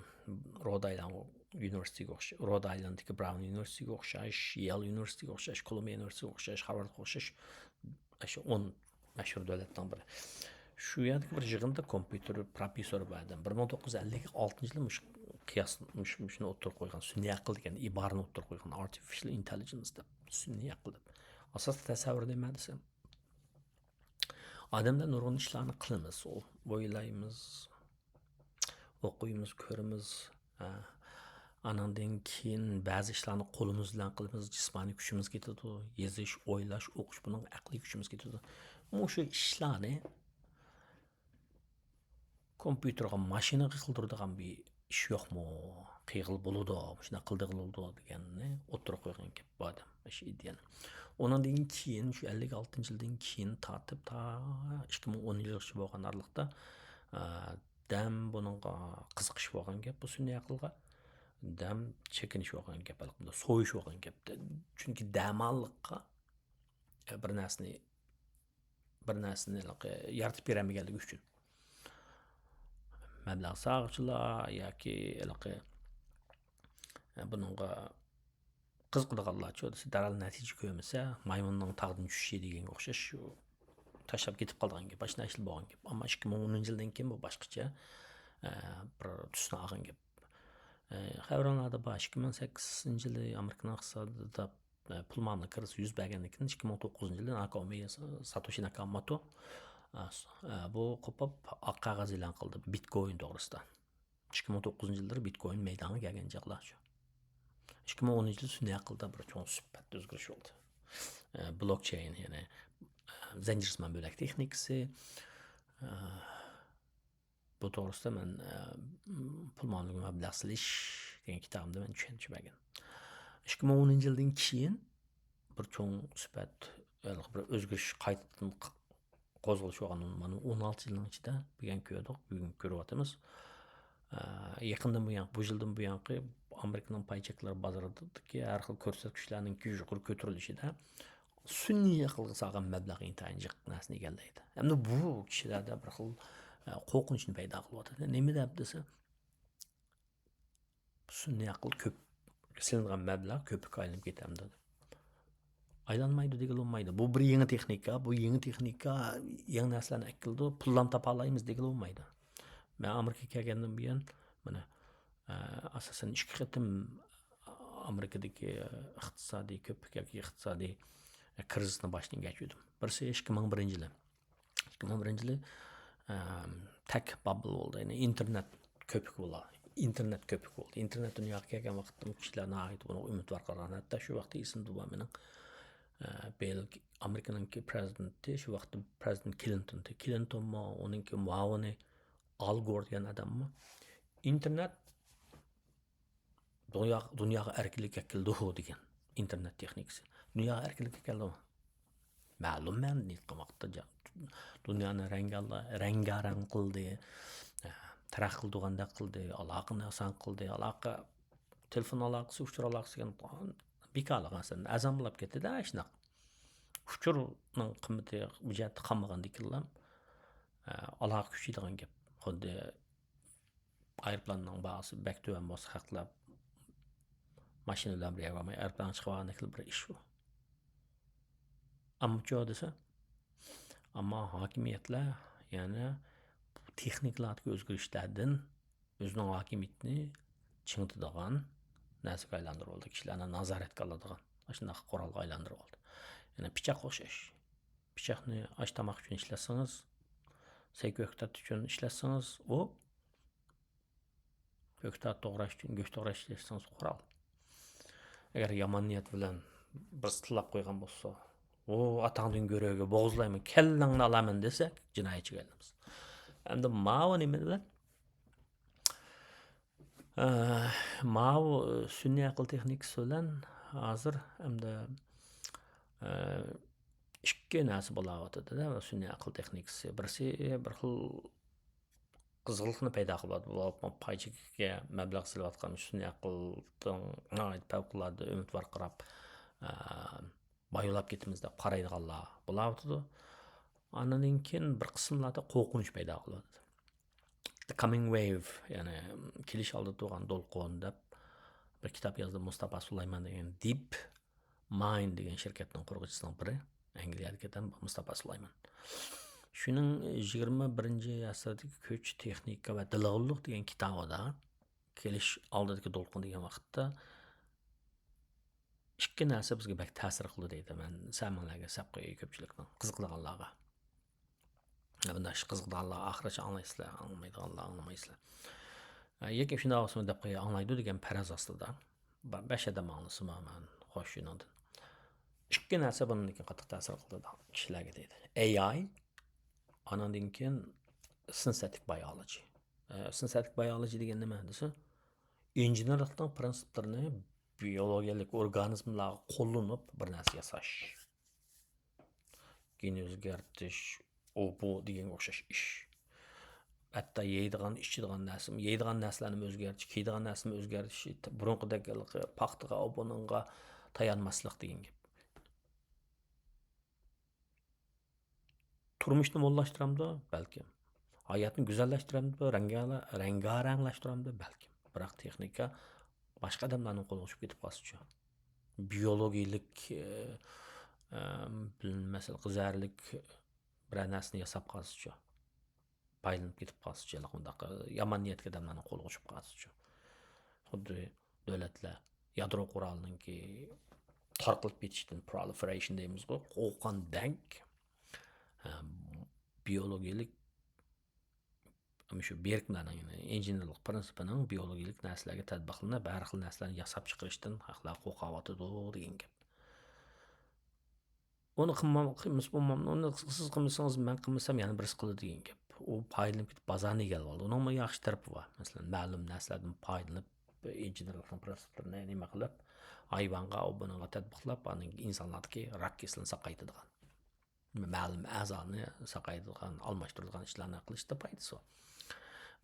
رود ئايلاند ئۇنىۋېرسىتېتىگە ئوخشاش، رود ئايلاندتىكى براۋن ئۇنىۋېرسىتېتىگە ئوخشاش، يېل ئۇنىۋېرسىتېتىگە ئوخشاش، كولومبىيە ئۇنىۋېرسىتېتىگە ئوخشاش، خارۋارد ئوخشاش، ئاشۇ ئون مەشھۇر دۆلەتنىڭ بىرى. شۇ يەردىكى بىر يىغىندا كومپيۇتېر پروفېسسورى بار ئادەم. بىر مىڭ توققۇز يۈز ئەللىك ئالتىنچى يىلى مۇشۇ قىياس، مۇشۇ، مۇشۇنى ئوتتۇرىغا قويغان، سۈنئىي ئەقىل دېگەن ئىبارىنى ئوتتۇرىغا قويغان، ئارتىفىشل ئىنتېللىجېنس دەپ، سۈنئىي ئەقىل دەپ. ئاساسلىق تەسەۋۋۇرى نېمە دېسەم، ئادەملەر نۇرغۇن ئىشلارنى قىلىمىز، ئويلايمىز، ئوقۇيمىز، كۆرىمىز. ھە. ئانىڭدىن كېيىن بەزى ئىشلارنى قولىمىز بىلەن قىلىمىز، جىسمانىي كۈچىمىز كېتىدۇ، يېزىش، ئويلاش، ئوقۇش، بۇنىڭ ئەقلىي كۈچىمىز كېتىدۇ. مۇشۇ ئىشلارنى كومپيۇتېرغا، ماشىنىغا قىلدۇرىدىغان بىر ئىش يوقمۇ؟ قىلغىلى بولىدۇ، مۇشۇنداق قىلدۇرغىلى بولىدۇ دېگەننى ئوتتۇرىغا قويغان گەپ بۇ ئادەم، ئاشۇ ئىدىيەنى. ئۇنىڭدىن كېيىن، شۇ ئەللىك ئالتىنچى يىلدىن كېيىن تارتىپ تا ئىككى مىڭ ئون يىلغىچە بولغان ئارىلىقتا، ئە، دەم بۇنىڭغا قىزىقىش بولغان گەپ، بۇ سۈنئىي ئەقىلغا، دەم چېكىنىش بولغان گەپ، ھېلىقى سويۇش بولغان گەپ. چۈنكى دەماللىققا، ئە، بىر نەرسىنى، بىر نەرسىنى ھېلىقى يارىتىپ بېرەلمىگەنلىكى ئۈچۈن. مەبلەغ سالغۇچىلار ياكى ھېلىقى، ئە، بۇنىڭغا قىزىقىدىغانلارچۇ دېسە، دەرھال نەتىجە كۆرمىسە، مايمۇننىڭ تاغدىن چۈشۈشى دېگەنگە ئوخشاش، شۇ تاشلاپ كېتىپ قالىدىغان گەپ، ئاشۇنداق ئىشلار بولغان گەپ. ئەمما ئىككى مىڭ ئونىنچى يىلدىن كېيىن بۇ باشقىچە، ئە، بىر تۈسنى ئالغان گەپ. ئە، خەۋىرىڭلاردا بار، ئىككى مىڭ سەككىزىنچى يىلى ئامېرىكىنىڭ ئىقتىسادىدا، ئە، پۇل مۇئامىلە كىرىزىسى يۈز بەرگەندىن كېيىن، ئىككى مىڭ توققۇزىنچى يىلى ناكاومى، ساتوشى ناكاموتو، ئە، س-، ئە، بۇ قوپۇپ ئاق قەغەز ئېلان قىلدى بىتكوين توغرىسىدا. ئىككى مىڭ توققۇزىنچى يىللىرى بىتكوين مەيدانغا كەلگەن چاغلار شۇ. ئىككى مىڭ ئونىنچى يىل سۈنئىي ئەقىلدە بىر چوڭ سۈپەت ئۆزگىرىش بولدى. ئە، بلوكچېين، يەنى، ئە، زەنجىرسىمان بۆلەك تېخنىكىسى، ئە، بۇ توغرىسىدا مەن، ئە، پۇل مۇئامىلىگە مەبلەغ سېلىش دېگەن كىتابىمدا مەن چۈشەنچە بەرگەن. ئىككى مىڭ ئونىنچى يىلدىن كېيىن بىر چوڭ سۈپەت، بىر ئۆزگىرىش قايتىدىن قوزغىلىش بولغان، مانا، ئون ئالتە يىلنىڭ ئىچىدە بۈگۈن كۆردۇق، بۈگۈن كۆرۈۋاتىمىز. ئە، يېقىندىن بۇيان، بۇ يىلدىن بۇيانقى ئامېرىكىنىڭ پاي چەكلىرى بازىرىدىكى ھەر خىل كۆرسەتكۈچلەرنىڭكى يۇقىرى كۆتۈرۈلۈشىدە سۈنئىي ئەقىلگە سالغان مەبلەغ ئىنتايىن جىق نەرسىنى ئىگىلەيدۇ. ئەمدى بۇ كىشىلەردە بىر خىل، ئە، قورقۇنچنى پەيدا قىلىۋاتىدۇ. نېمە دەپ دېسە، سۈنئىي ئەقىل كۆپ سېلىنغان مەبلەغ كۆپۈككە ئايلىنىپ كېتەمدۇ؟ ئايلانمايدۇ دېگىلى بولمايدۇ. بۇ بىر يېڭى تېخنىكا، بۇ يېڭى تېخنىكا يېڭى نەرسىلەرنى ئەكېلىدۇ، پۇللام تاپالايمىز دېگىلى بولمايدۇ. مەن ئامېرىكىغا كەلگەندىن بۇيان، مانا، ئە، ئاساسەن ئىككى قېتىم ئامېرىكىدىكى ئىقتىسادىي كۆپۈك ياكى ئىقتىسادىي كىرىزىسنى باشتىن كەچۈردۈم. بىرسى ئىككى مىڭ بىرىنچى يىلى. ئىككى مىڭ بىرىنچى يىلى، ئەم، تەك بابل بولدى. يەنى ئىنتېرنېت كۆپۈك بولدى. ئىنتېرنېت كۆپۈك بولدى. ئىنتېرنېت دۇنياغا كەلگەن ۋاقىتتا كىشىلەر ناھايىتى بۇنىڭغا ئۈمىدۋار قارىغان. ھەتتا شۇ ۋاقىتتا ئېسىمدە بار مېنىڭ، ئە، بىل، ئامېرىكىنىڭكى پرېزىدېنتى، شۇ ۋاقىتتا پرېزىدېنت كلىنتون. كلىنتونمۇ، ئۇنىڭكى مۇئاۋىنى ئال گور دېگەن ئادەممۇ ئىنتېرنېت دۇنيا، دۇنياغا ئەركىنلىك ئەكەلدى دېگەن ئىنتېرنېت تېخنىكىسى. دۇنياغا ئەركىنلىك ئەكەلدىمۇ؟ مەلۇم مەنىدە ئېيتقان ۋاقىتتا جا-، دۇنيانى رەڭگارلا-، رەڭگارەڭ قىلدى، تەرەققىي قىلىدىغاندەك قىلدى، ئالاقىنى ئاسان قىلدى، ئالاقە، تېلېفون ئالاقىسى، ئۇچۇر ئالاقىسى دېگەن بىكارلىق مەسىلەن، ئەرزان بولاپ كەتتى-دە، شۇنداق. ئۇچۇرنىڭ قىممىتى بۇ جەھەتتە قالمىغاندىكىنلا، ئالاقە كۈچىيىدىغان گەپ. خۇددى ئايروپىلاننىڭ باھاسى بەك تۆۋەن بولسا، خەقلەر ماشىنا بىلەن بىر يەرگە بارماي، ئايروپىلانغا چىقىۋالغاندەك بىر ئىش بۇ. ئەممىچۇ دېسە، ئەمما ھاكىمىيەتلەر يەنە تېخنىكىلاردىكى ئۆزگىرىشلەردىن ئۆزىنىڭ ھاكىمىيىتىنى چىڭىتىدىغان نەرسىگە ئايلاندۇرۇۋالدى، كىشىلەرنى نازارەتكە ئالىدىغان، ئاشۇنداق قورالغا ئايلاندۇرۇۋالدى. يەنە پىچاققا ئوخشاش. پىچاقنى ئاش تاماق ئۈچۈن ئىشلەتسىڭىز، سەي كۆكتات ئۈچۈن ئىشلەتسىڭىز، ئۇ كۆكتات توغراش ئۈچۈن، گۆش توغراش ئۈچۈن ئىشلەتسىڭىز قورال. ئەگەر يامان نىيەت بىلەن بىرسى تىللاپ قويغان بولسا، ئۇ ئاتاڭدىن گۆرۈگە بوغۇزلايمەن، كەللەڭنى ئالامەن دېسە، جىنايەتچىگە ئايلىنىمىز. ئەمدى ماۋۇ نېمە بىلەن؟ ئە، ماۋۇ سۈنئىي ئەقىل تېخنىكىسى بىلەن ھازىر ئەمدى، ئە، ئىككى نەرسە بولاۋاتىدۇ-دە، سۈنئىي ئەقىل تېخنىكىسى. بىرسى بىر خىل قىزغىنلىقنى پەيدا قىلىۋاتىدۇ. بۇ پاي چېكىگە مەبلەغ سېلىۋاتقان سۈنئىي ئەقىلدىن ناھايىتى پەۋقۇلئاددە ئۈمىدۋار قاراپ، ئە، بايىلاپ كېتىمىز دەپ قارايدىغانلار بولاۋاتىدۇ. ئاندىن كېيىن بىر قىسىملاردا قورقۇنچ پەيدا قىلىۋاتىدۇ. The Coming Wave، يەنى كېلىش ئالدىدا تۇرغان دولقۇن دەپ بىر كىتاب يازدى مۇستاپا سۇلايمان دېگەن، دىپ مايند دېگەن شىركەتنىڭ قۇرغۇچىسىنىڭ بىرى، ئەنگلىيەدىكى ئادەم مۇستاپا سۇلايمان. شۇنىڭ يىگىرمە بىرىنچى ئەسىردىكى كۈچ، تېخنىكا ۋە دىلىغۇللۇق دېگەن كىتابىدا كېلىش ئالدىدىكى دولقۇن دېگەن ۋاقىتتا ئىككى نەرسە بىزگە بەك تەسىر قىلدى دەيدۇ. مەن سەمىڭلارگە سەپ قوياي، كۆپچىلىكنىڭ قىزىقىدىغانلارغا. بۇنداق ئىش قىزىقىدىغانلار ئاخىرىچە ئاڭلايسىلەر، ئاڭلىمايدىغانلار ئاڭلىمايسىلەر. ئە، يەكەن شۇنداق بولسىمۇ دەپ قوياي، ئاڭلايدۇ دېگەن پەرەز ئاستىدا. بە-، بەش ئادەم ئاڭلىسىمۇ مەن خوش شۇنىڭدىن. ئىككى نەرسە بۇنىڭدىن كېيىن قاتتىق تەسىر قىلدى كىشىلەرگە دەيدۇ. ئەي ئاي، ئانىڭدىن كېيىن سىنتېتىك بايولوجى. ئە، سىنتېتىك بايولوجى دېگەن نېمە دېسە، ئىنژېنېرلىقنىڭ پىرىنسىپلىرىنى بىيولوگىيەلىك ئورگانىزملارغا قوللىنىپ بىر نەرسە ياساش. گېننى ئۆزگەرتىش، ئۇ بۇ دېگەنگە ئوخشاش ئىش. ھەتتا يەيدىغان، ئىچىدىغان نەرسىمۇ، يەيدىغان نەرسىلەرنىمۇ ئۆزگەرتىش، كىيىدىغان نەرسىمۇ ئۆزگەرتىش، بۇرۇنقىدەك پاختىغا، بۇنىڭغا تايانماسلىق دېگەن گەپ. تۇرمۇشنى موللاشتۇرامدۇ؟ بەلكىم. ھاياتنى گۈزەللەشتۈرەمدۇ؟ رەڭگارە-، رەڭگارەڭلەشتۈرەمدۇ؟ بەلكىم. بىراق تېخنىكا باشقا ئادەملەرنىڭ قولىغا چۈشۈپ كېتىپ قالسىچۇ؟ بىيولوگىيەلىك، ئە، ئە، بىلمەسە، زەھەرلىك بىرەر نەرسىنى ياساپ قالسىچۇ؟ پايدىلىنىپ كېتىپ قالسىچۇ؟ ياق، مۇنداق يامان نىيەتلىك ئادەملەرنىڭ قولىغا چۈشۈپ قالسىچۇ؟ خۇددى دۆلەتلەر يادرو قورالىنىڭكى تارقىلىپ كېتىشىدىن، پرولىفېرېيشن دەيمىزغۇ، قورققاندەك، ئە، بىيولوگىيەلىك، مۇشۇ بىرىكمىلەرنىڭ، يەنى ئىنژېنېرلىق پىرىنسىپىنىڭ بىيولوگىيەلىك نەرسىلەرگە تەتبىقلىنىپ، ھەر خىل نەرسىلەرنى ياساپ چىقىرىشتىن خەقلەر قورقۇۋاتىدۇ دېگەن گەپ. ئۇنى قىلمام-، قىلمىسا بولمامدۇ، ئۇنى قىلسىڭىز قىلمىسام يەنە بىرسى قىلىدۇ دېگەن گەپ. ئۇ پايدىلىنىپ كېتىپ بازارنى ئىگىلەپ ئالدى. ئۇنىڭمۇ ياخشى تەرىپى بار. مەسىلەن، مەلۇم نەرسىلەردىن پايدىلىنىپ، ئىنژېنېرلىقنىڭ پىرىنسىپلىرىنى نېمە قىلىپ، ھايۋانغا، ئۇ بۇنىڭغا تەتبىقلاپ، ئاندىن كېيىن ئىنسانلاردىكى راك كېسىلىنى ساقايتىدىغان، مەلۇم ئەزانى ساقايتىدىغان، ئالماشتۇرىدىغان ئىشلارنى قىلىشتا پايدىسى بار.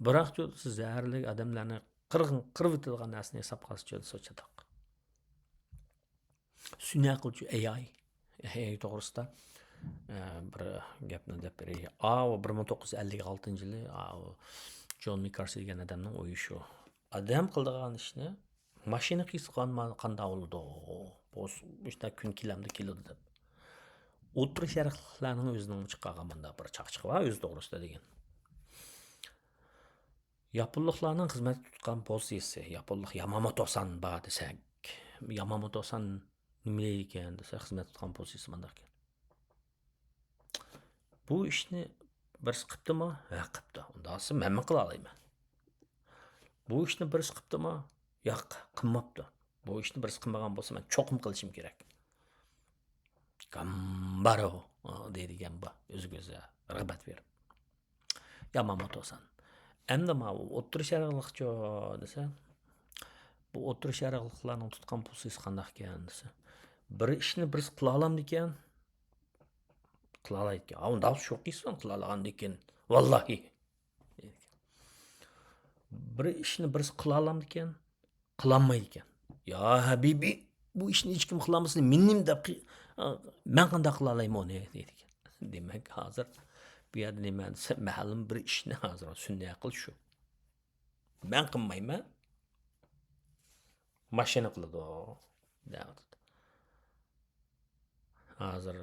بىراقچۇ، زەھەرلىك ئادەملەرنى قىرغىن، قىرىۋېتىدىغان نەرسىنى ھېسابقا ئالسىچۇ، دېسە چاتاق. سۈنئىي ئەقىلچۇ، ئېي ئاي. ئېي ئاي توغرىسىدا، ئە، بىر گەپنى دەپ بېرەي. ئاۋۇ بىر مىڭ توققۇز يۈز ئەللىك ئالتىنچى يىلى، ئاۋۇ جون مىكارسى دېگەن ئادەمنىڭ ئويى شۇ. ئادەم قىلىدىغان ئىشنى ماشىنا قىلسا قان-، قانداق بولىدۇ؟ بولسا، مۇشۇنداق كۈن كېلەمدۇ، كېلىدۇ دەپ. ئوتتۇرا شەرقلىكلەرنىڭ ئۆزىنىڭ چىقارغان مۇنداق بىر چاقچىقى بار، ئۆزى توغرىسىدا دېگەن. ياپونلۇقلارنىڭ خىزمەتتە تۇتقان پوزىتسىيىسى، ياپونلۇق ياماموتو-سان بار دېسەك، ياماموتو-سان نېمە دەيدىكەن دېسە، خىزمەتتە تۇتقان پوزىتسىيىسى مانداق ئىكەن. بۇ ئىشنى بىرسى قىپتىما؟ ھە، قىپتۇ. ئۇنداق دېسە، مەنمۇ قىلالايمەن. بۇ ئىشنى بىرسى قىپتىما؟ ياق، قىلماپتۇ. بۇ ئىشنى بىرسى قىلمىغان بولسا، مەن چوقۇم قىلىشىم كېرەك. گامبارو دەيدىگەن بار، ئۆزىگە ئۆزى رىغبەت بېرىپ. ياماموتو-سان. ئەمدى ماۋۇ ئوتتۇرا شەرقلىقچۇ دېسە، بۇ ئوتتۇرا شەرقلىقلارنىڭ تۇتقان پوزىتسىيىسى قانداق ئىكەن دېسە، بىر ئىشنى بىرسى قىلالامدىكەن؟ قىلالايدىكەن. ئا، ئۇنداق شۇ قىلسۇن، قىلالىغاندىكىن. ۋاللاھى. بىر ئىشنى بىرسى قىلالامدىكەن؟ قىلالمايدىكەن. يا ھەبىبى، بۇ ئىشنى ھېچكىم قىلالمىسا، مېنىڭ دەپ قى-، مەن قانداق قىلالايمەن ئۇنى؟ دەيدىكەن. دېمەك، ھازىر بۇ يەردە نېمە دېسە، مەلۇم بىر ئىشنى ھازىر سۈنئىي ئەقىل شۇ. مەن قىلمايمەن. ماشىنا قىلىدۇ. دەۋاتىدۇ. ھازىر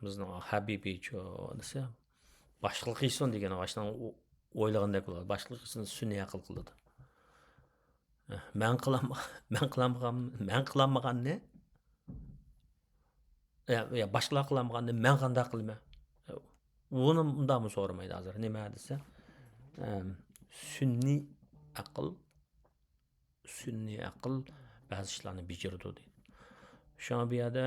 بىزنىڭ ھەبىبىچۇ دېسە، باشقىلار قىلسۇن دېگەن، ئاشۇنىڭ ئو-، ئويلىغاندەك بولىدۇ. باشقىلار قىلسۇن، سۈنئىي ئەقىل قىلىدۇ. مەن قىلام-، مەن قىلامىغان-، مەن قىلالمىغاننى، يا، يا باشقىلار قىلالمىغاننى مەن قانداق قىلىمەن؟ ئۇنى مۇنداقمۇ سورىمايدۇ ھازىر. نېمە دېسە، ئەم، سۈنئىي ئەقىل، سۈنئىي ئەقىل بەزى ئىشلارنى بېجىرىدۇ دەيدۇ. شۇڭا بۇ يەردە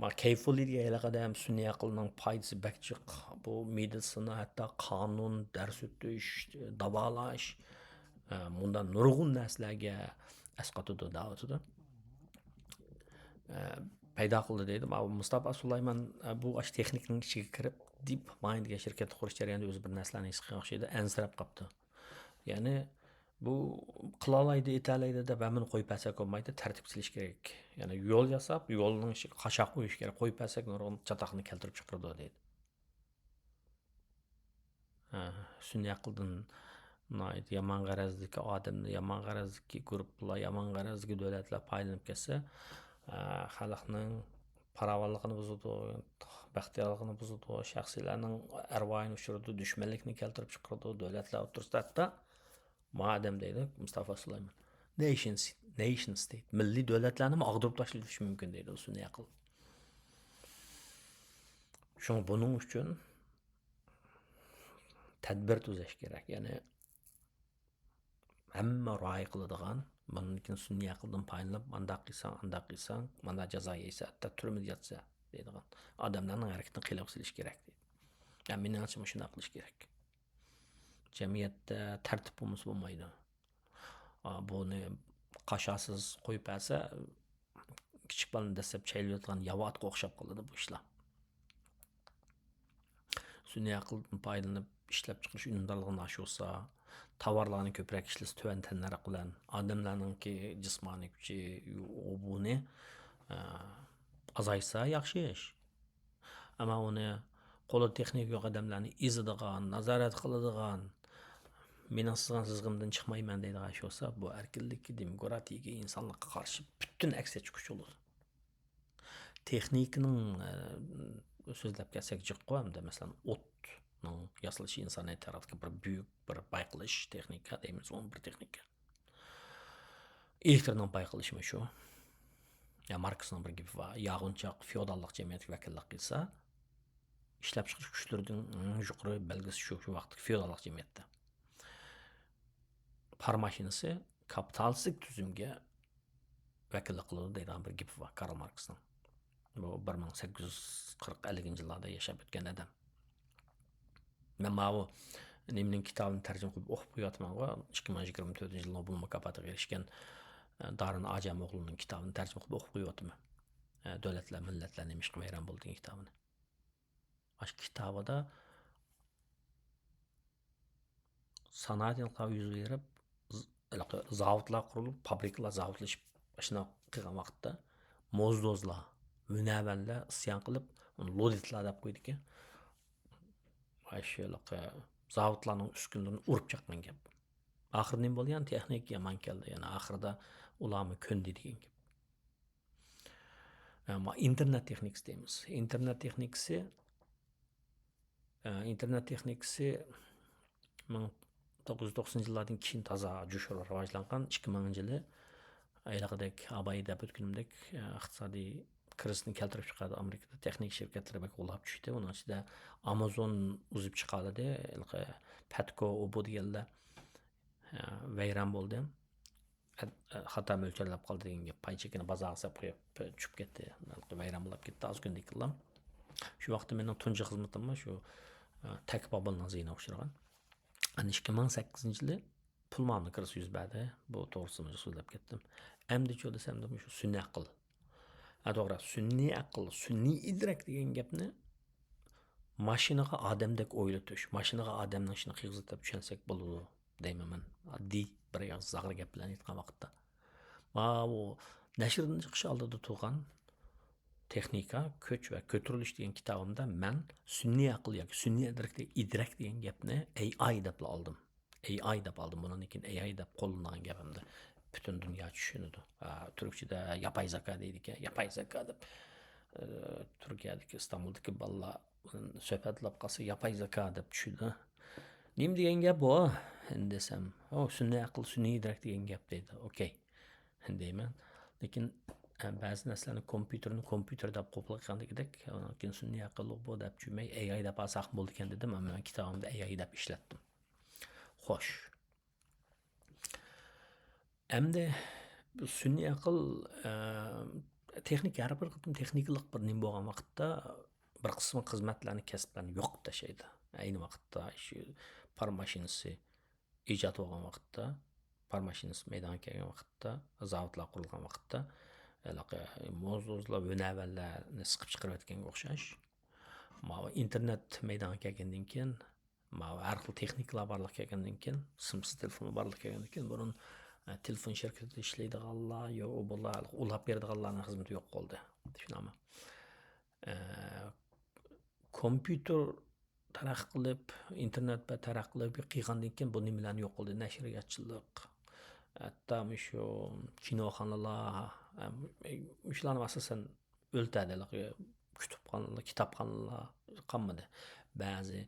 ما كەيفۇللى دېگەن ھېلىقى ئادەم سۈنئىي ئەقىلنىڭ پايدىسى بەك جىق. بۇ مېدىتسىنا، ھەتتا قانۇن، دەرس ئۆتۈش، داۋالاش، ئە، مۇنداق نۇرغۇن نەرسىلەرگە ئەسقاتىدۇ، دەۋاتىدۇ. ئە، پەيدا قىلدى دەيدۇ. ماۋۇ مۇستاپا سۇلايمان، ئە، بۇ ئاشۇ تېخنىكىنىڭ ئىچىگە كىرىپ، دىپ مايند دېگەن شىركەتنى قۇرۇش جەريانىدا ئۆزى بىر نەرسىلەرنى ھېس قىلغان ئوخشايدۇ، ئەنسىرەپ قاپتۇ. يەنى بۇ قىلالايدۇ، ئېتەلەيدۇ دەپ ھەممىنى قويۇپ بەرسەك بولمايدۇ، تەرتىپ سېلىش كېرەك. يەنى يول ياساپ، يولنىڭ ئىچىگە قاچاقنى قويۇش كېرەك. قويۇپ بەرسەك نۇرغۇن چاتاقنى كەلتۈرۈپ چىقىرىدۇ دەيدۇ. ھە، سۈنئىي ئەقىلدىن ناھايىتى يامان غەرەزدىكى ئادەملەر، يامان غەرەزدىكى گۇرۇپپىلار، يامان غەرەزدىكى دۆلەتلەر پايدىلىنىپ كەتسە، ئە، خەلقنىڭ پاراۋانلىقىنى بۇزىدۇ، بەختىيارلىقىنى بۇزىدۇ، شەخسلەرنىڭ ئەرۋاھىنى ئۇچۇرىدۇ، دۈشمەنلىكنى كەلتۈرۈپ چىقىرىدۇ، دۆلەتلەر ئوتتۇرىسىدا ھەتتا ما ئادەم دەيدۇ، مۇستافا سۇلايمان. نېيشن س-، نېيشن ستېيت، مىللىي دۆلەتلەرنىمۇ ئاغدۇرۇپ تاشلىۋېتىشى مۇمكىن دەيدۇ، سۈنئىي ئەقىل. شۇڭا بۇنىڭ ئۈچۈن تەدبىر تۈزەش كېرەك. يەنى ھەممە رىئايە قىلىدىغان، بۇندىن كېيىن سۈنئىي ئەقىلدىن پايدىلىنىپ، مانداق قىلساڭ، ئانداق قىلساڭ، مانداق جازا يەيسەن، ھەتتا تۈرمىدە ياتىسەن دەيدىغان ئادەملەرنىڭ ھەرىكىتىنى قىيىنغا سېلىش كېرەك دەيدۇ. يا، مېنىڭچە مۇشۇنداق قىلىش كېرەك. جەمئىيەتتە تەرتىپ بولمىسا بولمايدۇ. ئا، بۇنى قاشاسىز قويۇپ بەرسە، كىچىك بالىنى دەسسەپ چەيلىۋېتىدىغان ياۋا ئاتقا ئوخشاپ قالىدۇ بۇ ئىشلار. سۈنئىي ئەقىلدىن پايدىلىنىپ ئىشلەپچىقىرىش ئۈنۈمدارلىقىنى ئاشۇرسا، تاۋارلارنى كۆپرەك ئىشلىسە، تۆۋەن تەننەرخ بىلەن ئادەملەرنىڭكى جىسمانىي كۈچى، ئۇ بۇنى، ئە، ئازايسا ياخشى ئىش. ئەمما ئۇنى قولىدا تېخنىكا يوق ئادەملەرنى ئېزىدىغان، نازارەت قىلىدىغان، مېنىڭ سىزغان سىزىقىمدىن چىقمايمەن دەيدىغان ئىش بولسا، بۇ ئەركىنلىككە، دېموكراتىيەگە، ئىنسانلىققا قارشى پۈتۈن ئەكسىچە كۈچ بولىدۇ. تېخنىكىنىڭ، ئە، سۆزلەپ كەلسەك جىققۇ ئەمدى، مەسىلەن، ئوتنىڭ ياسىلىشى ئىنسانىيەت تارىخىدىكى بىر بۈيۈك بىر بايقىلىش، تېخنىكا دەيمىز، ئۇمۇ بىر تېخنىكا. ئېلېكترنىڭ بايقىلىشىمۇ شۇ. يا، ماركسنىڭ بىر گېپى بار، ياغىنچاق فېئوداللىق جەمئىيەتكە ۋەكىللىك قىلسا، ئىشلەپچىقىرىش كۈچلىرىدىن ئەڭ يۇقىرى بەلگىسى شۇ، شۇ ۋاقىتتىكى فېئوداللىق جەمئىيەتتە. پار ماشىنىسى كاپىتالىستىك تۈزۈمگە ۋەكىللىك قىلىدۇ دەيدىغان بىر گېپى بار كارل ماركسنىڭ. بۇ بىر مىڭ سەككىز يۈز قىرىق، ئەللىكىنچى يىللاردا ياشاپ ئۆتكەن ئادەم. مەن ماۋۇ نېمىنىڭ كىتابىنى تەرجىمە قىلىپ ئوقۇپ قويۇۋاتىمەنغۇ، ئىككى مىڭ يىگىرمە تۆتىنچى يىل نوبېل مۇكاپاتىغا ئېرىشكەن، دارىن ئاجەم ئوغلىنىڭ كىتابىنى تەرجىمە قىلىپ ئوقۇپ قويۇۋاتىمەن. دۆلەتلەر، مىللەتلەر نېمىشقا ۋەيران بولدى دېگەن كىتابىنى. ئاشۇ كىتابىدا سانائەت ئىنقىلابى يۈز بېرىپ، ز-، ھېلىقى زاۋۇتلار قۇرۇلۇپ، پابرىكىلار زاۋۇتلىشىپ، ئاشۇنداق قىلغان ۋاقىتتا موزدوزلار، ھۈنەرۋەنلەر ئىسيان قىلىپ، ئۇنى لۇدىتلار دەپ قويدىكەن. ئاشۇ ھېلىقى زاۋۇتلارنىڭ ئۈسكۈنىلىرىنى ئۇرۇپ چاققان گەپ. ئاخىرى نېمە بولدى؟ يەنە تېخنىكا يامان كەلدى. يەنە ئاخىرىدا ئۇلارمۇ كۆندى دېگەن گەپ. ئەمما ئىنتېرنېت تېخنىكىسى دەيمىز. ئىنتېرنېت تېخنىكىسى، ئە، ئىنتېرنېت تېخنىكىسى مىڭ توققۇز يۈز توقسىنىنچى يىللاردىن كېيىن تازا جۇشۇر راۋاجلانغان. ئىككى مىڭىنچى يىلى ھېلىقىدەك ئاباي دەپ ئۆتكىنىمدەك، ئە، ئىقتىسادىي كىرىزىسنى كەلتۈرۈپ چىقاردى ئامېرىكىدا. تېخنىك شىركەتلىرى بەك غۇلاپ چۈشتى. ئۇنىڭ ئىچىدە ئامازون ئۇزۇپ چىقالىدى. ھېلىقى پەتكو، ئۇبۇ دېگەنلەر، ئە، ۋەيران بولدى. ئە، ئە، خاتا مۆلچەرلەپ قالدى دېگەن گەپ. پاي چېكىنى بازارغا سېلىپ قويۇپ، چۈشۈپ كەتتى. ھېلىقى ۋەيران بولۇپ كەتتى ئازكۈندىكىلا. شۇ ۋاقىتتا مېنىڭ تۇنجى خىزمىتىممۇ شۇ، ئە، تەكىپ ئابىلنىڭ زىيىنىغا ئۇچرىغان. ئەنە ئىككى مىڭ سەككىزىنچى يىلى پۇل مۇئامىلە كىرىزىسى يۈز بەردى. بۇ توغرىسىدا سۆزلەپ كەتتىم. ئەمدىچۇ دېسەم، شۇ سۈنئىي ئەقىل. ھە، توغرا، سۈنئىي ئەقىل، سۈنئىي ئىدراك دېگەن گەپنى ماشىنىغا ئادەمدەك ئويلىتىش، ماشىنىغا ئادەمنىڭ ئىشىنى قىيغۇزۇپ دەپ چۈشەنسەك بولىدۇ دەيمەن مەن. ئاددىي بىر ئېغىز زاغرا گەپ بىلەن ئېيتقان ۋاقىتتا. ماۋۇ نەشردىن چىقىش ئالدىدا تۇرغان تېخنىكا، كۈچ ۋە كۆتۈرۈلۈش دېگەن كىتابىمدا مەن سۈنئىي ئەقىل ياكى سۈنئىي ئىدراك، ئىدراك دېگەن گەپنى ئەي ئاي دەپلا ئالدىم. ئەي ئاي دەپ ئالدىم. بۇنىڭدىن كېيىن ئەي ئاي دەپ قوللىنىدىغان گەپ ئەمدى پۈتۈن دۇنيا چۈشىنىدۇ. ئا، تۈركچىدە ياپاي زاكا دەيدىكەن. ياپاي زاكا دەپ، ئە، تۈركىيەدىكى، ئىستانبۇلدىكى بالىلار سۆھبەتلەپ قالسا، ياپاي زاكا دەپ چۈشىدۇ. نېمە دېگەن گەپ بۇ؟ دېسەم، ئۇ سۈنئىي ئەقىل، سۈنئىي ئىدراك دېگەن گەپ دەيدۇ. ئوكەي. دەيمەن. لېكىن، ئە، بەزى نەرسىلەرنى كومپيۇتېرنى كومپيۇتېر دەپ قوبۇل قىلغاندىكىدەك، ئۇنىڭ كېيىن سۈنئىي ئەقىل بۇ دەپ چۈشمەي، ئەي ئاي دەپ ئالساقمۇ بولىدىكەن دېدىم، ئەمما مەن كىتابىمدا ئەي ئاي دەپ ئىشلەتتىم. خوش. ئەمدى بۇ سۈنئىي ئەقىل، ئە، تېخنىك، ھەر بىر قېتىم تېخنىكىلىق بىر نېمە بولغان ۋاقىتتا بىر قىسىم خىزمەتلەرنى، كەسىپلەرنى يوقىتىپ تاشلايدۇ. ئەينى ۋاقىتتا شۇ پار ماشىنىسى ئىجاد بولغان ۋاقىتتا، پار ماشىنىسى مەيدانغا كەلگەن ۋاقىتتا، زاۋۇتلار قۇرۇلغان ۋاقىتتا، ھېلىقى موزدوزلار، ھۈنەرۋەنلەرنى سىقىپ چىقىرىۋەتكەنگە ئوخشاش. ماۋۇ ئىنتېرنېت مەيدانغا كەلگەندىن كېيىن، ماۋۇ ھەر خىل تېخنىكىلار بارلىققا كەلگەندىن كېيىن، سىمسىز تېلېفونلار بارلىققا كەلگەندىن كېيىن، بۇرۇن، ئە، تېلېفون شىركىتىدە ئىشلەيدىغانلار، يا ئۇ بۇلار، ئۇلاپ بېرىدىغانلارنىڭ خىزمىتى يوق بولدى. چۈشىنەمۇ؟ ئە، كومپيۇتېر تەرەققىي قىلىپ، ئىنتېرنېت بىلەن تەرەققىي قىلىپ قىلغاندىن كېيىن بۇ نېمىلەرنى يوق قىلدى؟ نەشرىياتچىلىق، ھەتتا مۇشۇ كىنوخانىلار، ھەم، مۇشۇلارنى ئاساسەن ئۆلتۈردى. كۇتۇپخانىلار، كىتابخانىلار قالمىدى. بەزى،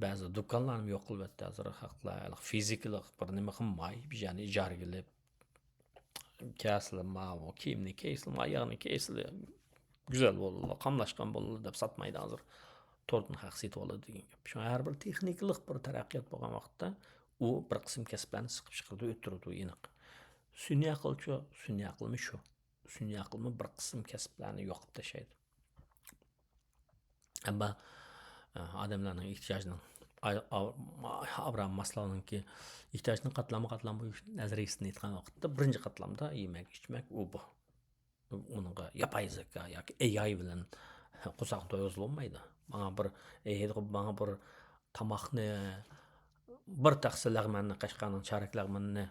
بەزى دۇكانلارنى يوق قىلىۋەتتى ھازىر خەقلەر. فىزىكىلىق بىر نېمە قىلماي، بىر يەرنى ئىجارىگە ئېلىپ، كەلسىلە ماۋۇ كىيىمنى كىيسىلە، ماۋۇ ياغنى كىيسىلە، گۈزەل بولىدۇ، قاملاشقان بولىدۇ دەپ ساتمايدۇ ھازىر. توردىن خەق سېتىۋالىدۇ دېگەن گەپ. شۇڭا ھەر بىر تېخنىكىلىق بىر تەرەققىيات بولغان ۋاقىتتا ئۇ بىر قىسىم كەسىپلەرنى سىقىپ چىقىرىدۇ، ئۆتتۈرىدۇ، ئېنىق. سۈنئىي ئەقىلچۇ؟ سۈنئىي ئەقىلمۇ شۇ. سۈنئىي ئەقىلمۇ بىر قىسىم كەسىپلەرنى يوقىتىپ تاشلايدۇ. ئەمما، ئە، ئادەملەرنىڭ ئېھتىياجىنىڭ، ئا-، ئا-، ئابراھام ماسلونىڭكى ئېھتىياجنىڭ قاتلاممۇ قاتلام بويۇش نەزەرىيىسىدىن ئېيتقان ۋاقىتتا، بىرىنچى قاتلامدا يېمەك، ئىچمەك، ئۇ بۇ. ئۇنىڭغا ياپاي زېكا ياكى ئەي ئاي بىلەن قورساقنى تويغۇزۇۋالمايدۇ. ماڭا بىر، ئەي، ماڭا بىر تاماقنى، بىر تەخسە لەغمەننى، قەشقەرنىڭ چارەك لەغمىنىنى،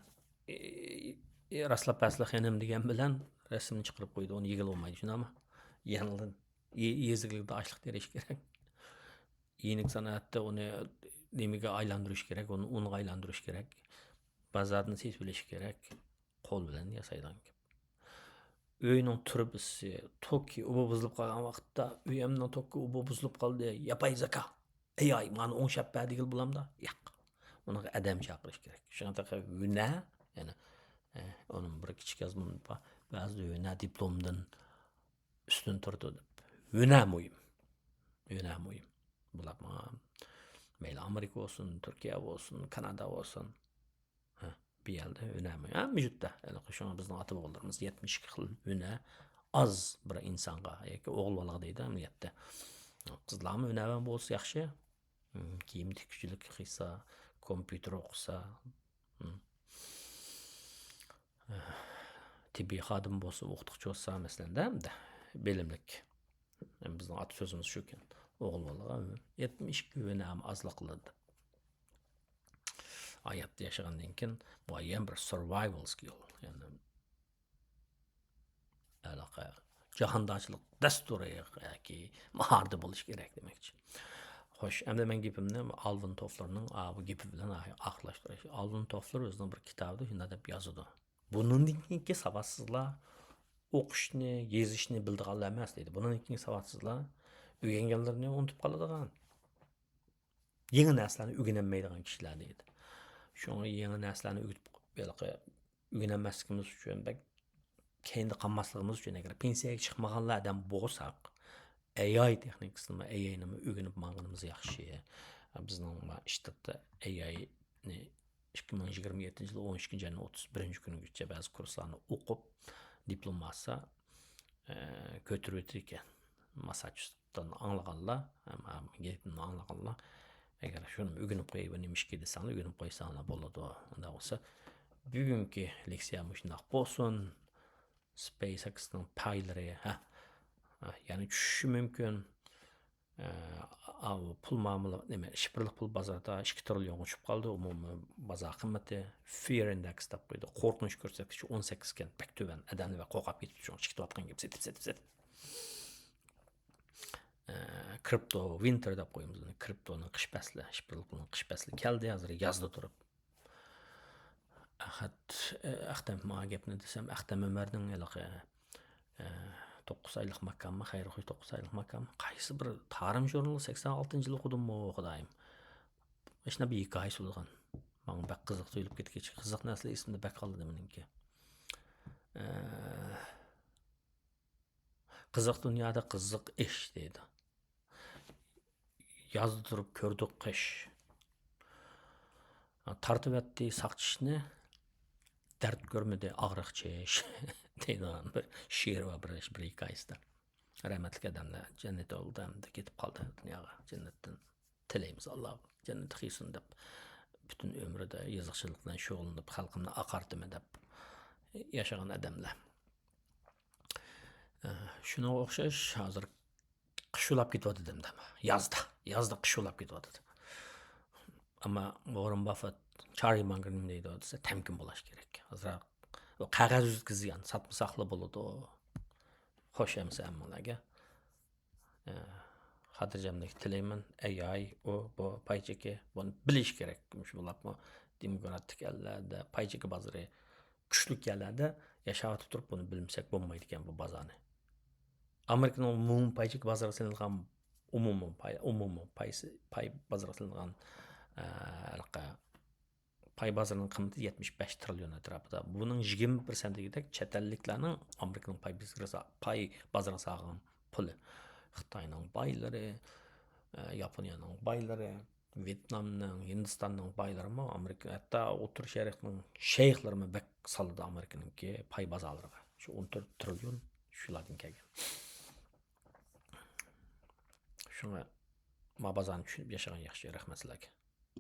ئى، ئى، راسلاپ بەرسىلە خېنىم دېگەن بىلەن رەسىمنى چىقىرىپ قويىدۇ، ئۇنى يېگىلى بولمايدۇ، شۇنداقمۇ؟ يەنىلا يېزا ئىگىلىكىدە ئاشلىق تېرىش كېرەك. يېنىك سانائەتتە ئۇنى نېمىگە ئايلاندۇرۇش كېرەك، ئۇنى ئۇنغا ئايلاندۇرۇش كېرەك. بازاردىن سېتىۋېلىش كېرەك. قول بىلەن ياسايدىغان گەپ. ئۆينىڭ تۇرۇبىسى، توكى، ئۇبا بۇزۇلۇپ قالغان ۋاقىتتا، ئۆيۈمنىڭ توكى، ئۇبا بۇزۇلۇپ قالدى، ياپاي زاكا. ئەي ئاي، مانا ئوڭشاپ بەر دېگىلى بولامدا؟ ياق. ئۇنىڭغا ئادەم چاقىرىش كېرەك. شۇڭا تېخى ھۈنەر، يەنى، ئە، ئۇنىڭ بىر كىچىك يازمىمۇ بار. بەزىدە ھۈنەر دىپلومدىن ئۈستۈن تۇرىدۇ دەپ. ھۈنەر مۇھىم. ھۈنەر مۇھىم. بۇلار ماڭا مەيلى ئامېرىكا بولسۇن، تۈركىيە بولسۇن، كانادا بولسۇن. ھە، بۇ يەردە ھۈنەر مۇھىم. ھەممە يۇرتتا. شۇڭا بىزنىڭ ئاتا بوۋىلىرىمىز يەتمىش ئىككى خىل ھۈنەر ئاز بىر ئىنسانغا ياكى ئوغۇل بالىغا دەيدۇ ئەمەلىيەتتە. قىزلارمۇ ھۈنەرۋەن بولسا ياخشى. ھىم، كىيىم تىككۈچىلىك قىلسا، كومپيۇتېر ئوقۇسا. ھىم. تېببىي خادىم بولسا، ئوقۇتقۇچى بولسا، مەسىلەن، دە، بىلىملىك. بىزنىڭ ئاتا سۆزىمىز شۇكەن. ئوغۇل بالىغا يەتمىش ئىككى ھۈنەر ئازلىق قىلىدۇ دەپ. ھاياتتا ياشىغاندىن كېيىن مۇئەييەن بىر سۇرۋايۋال سكىل، يەنى ھېلىقى جاھاندارچىلىق دەستۇرى ياكى ماھارىتى بولۇشى كېرەك دېمەكچى. خوش، ئەمدى مەن گېپىمنى ئالۋىن توفلېرنىڭ، ئا، بۇ گېپى بىلەن ئا-، ئاخىرلاشتۇراي. ئالۋىن توفلېر ئۆزىنىڭ بىر كىتابىدا شۇنداق دەپ يازىدۇ. بۇنىڭدىن كېيىنكى ساۋاتسىزلار ئوقۇشنى، يېزىشنى بىلىدىغانلار ئەمەس دەيدۇ. بۇنىڭدىن كېيىنكى ساۋاتسىزلار ئۆگەنگەنلىرىنى ئۇنتۇپ قالىدىغان، يېڭى نەرسىلەرنى ئۆگىنەلمەيدىغان كىشىلەر دەيدۇ. شۇڭا يېڭى نەرسىلەرنى ئۆگىتىپ، ھېلىقى ئۆگىنەلمەسلىكىمىز ئۈچۈن، بەك كەينىدە قالماسلىقىمىز ئۈچۈن، ئەگەر پېنسىيەگە چىقمىغانلار ئادەم بولساق، ئەي ئاي تېخنىكىسىنىمۇ، ئەي ئاينىمۇ ئۆگىنىپ ماڭغىنىمىز ياخشى. بىزنىڭ شتاتتا ئەي ئاينى ئىككى مىڭ يىگىرمە يەتتىنچى يىل ئون ئىككىنچى ئاينىڭ ئوتتۇز بىرىنچى كۈنىگىچە بەزى كۇرسلارنى ئوقۇپ، دىپلوم ئالسا، ئە، كۆتۈرۈۋېتىدىكەن. ماسساچۇسېتستىن ئاڭلىغانلار، ھەم، ھەم گېپىمنى ئاڭلىغانلار، ئەگەر شۇنى ئۆگىنىپ قوياي، بۇ نېمە ئىشكى دېسەڭلار، ئۆگىنىپ قويساڭلار بولىدۇ. ئۇنداق بولسا، بۈگۈنكى لېكسىيە مۇشۇنداق بولسۇن. سپەيس ئېكسنىڭ پايلىرى، ھە، ھە، يەنى چۈشۈشى مۇمكىن. ئە، ئاۋۇ پۇل مۇئامىلە، نېمە، شىفىرلىق پۇل بازىرىدا ئىككى تىرىليونغا چۈشۈپ قالدى، ئومۇمىي بازار قىممىتى. فىيەر ئىندېكس دەپ قويدى. قورقۇنچ كۆرسەتكۈچى ئون سەككىز ئىكەن، بەك تۆۋەن. ئادەملەر بەك قورقۇپ كېتىپتۇ، شۇڭا چېكىتىۋاتقان گەپ، سېتىپ، سېتىپ، سېتىپ. ئە، كرىپتو ۋىنتېر دەپ قويىمىز بۇنى. كرىپتونىڭ قىش پەسلى، شىفىرلىق پۇلنىڭ قىش پەسلى كەلدى، ھازىر يازدا تۇرۇپ. ئەخەت، ئەختەم ماڭا گەپنى دېسەم، ئەختەم ئۆمەرنىڭ ھېلىقى، ئە، توققۇز ئايلىق ماكاممۇ، خەيرى خوش توققۇز ئايلىق ماكام. قايسى بىر تارىم ژۇرنىلى سەكسەن ئالتىنچى يىلى ئوقۇدۇممۇ، خۇدايىم. ماشۇنداق بىر ھېكايىسى بولغان. ماڭا بەك قىزىق تۇيۇلۇپ كەتكەچ، قىزىق نەرسىلەر ئېسىمدە بەك قالدى مېنىڭكى. ئە، قىزىق دۇنيادا قىزىق ئىش دەيدۇ. يازدا تۇرۇپ كۆردۇق قىش. تارتىۋەتتى ساق چىشنى، دەرد كۆرمىدى ئاغرىق چىش دەيدىغان بىر شېئىر بار بىر، بىر ھېكايىسىدە. رەھمەتلىك ئادەملەر، جەننەت يولىدا ئەمدى كېتىپ قالدى دۇنياغا. جەننەتتىن تىلەيمىز، ئاللا جەننەتتە قىلسۇن دەپ، پۈتۈن ئۆمرىدە يېزىقچىلىق بىلەن شۇغۇللىنىپ، خەلقىمنى ئاقارتىمەن دەپ ياشىغان ئادەملەر. ئە، شۇنىڭغا ئوخشاش ھازىر قىش ئۇلاپ كېتىۋاتىدۇ ئەمدى. يازدا، يازدا قىش ئۇلاپ كېتىۋاتىدۇ. ئەمما ۋاررېن باففېت، چارلى مانگېر نېمە دەيدۇ دېسە، تەمكىن بولاش كېرەك. ئازراق ئۇ قەغەز يۈزىدىكى زىيان، ساتمىساقلا بولىدۇ. خوش ئەمىسە ھەممىڭلارگە. ئە، خاتىرجەملىك تىلەيمەن. ئەي ئاي، ئۇ، بۇ، پاي چېكى، بۇنى بىلىش كېرەك. مۇشۇ بولۇپمۇ دېموكراتىك ئەللەردە پاي چېكى بازىرى كۈچلۈك يەرلەردە ياشاۋاتىپ تۇرۇپ بۇنى بىلمىسەك بولمايدىكەن بۇ بازارنى. ئامېرىكىنىڭ ئومۇمىي پاي چېكى بازىرىغا سېلىنغان، ئومۇمىي پاي، ئومۇمىي پاي، پاي بازىرىغا سېلىنغان، ئە، ھېلىقى پاي بازىرىنىڭ قىممىتى يەتمىش بەش تىرىليون ئەتراپىدا. بۇنىڭ يىگىرمە پىرسەنتى دېگۈدەك چەت ئەللىكلەرنىڭ ئامېرىكىنىڭ پاي بازىرىغا سا-، پاي بازىرىغا سالغان پۇلى. خىتاينىڭ بايلىرى، ئە، ياپونىيەنىڭ بايلىرى، ۋيېتنامنىڭ، ھىندىستاننىڭ بايلىرىمۇ ئامېرىكا، ھەتتا ئوتتۇرا شەرقنىڭ شەيخلىرىمۇ بەك سالىدۇ ئامېرىكىنىڭكى پاي بازارلىرىغا. شۇ ئون تۆت تىرىليون شۇلاردىن كەلگەن. شۇڭا ما بازارنى چۈشىنىپ ياشىغان ياخشى، رەھمەت سىلەرگە.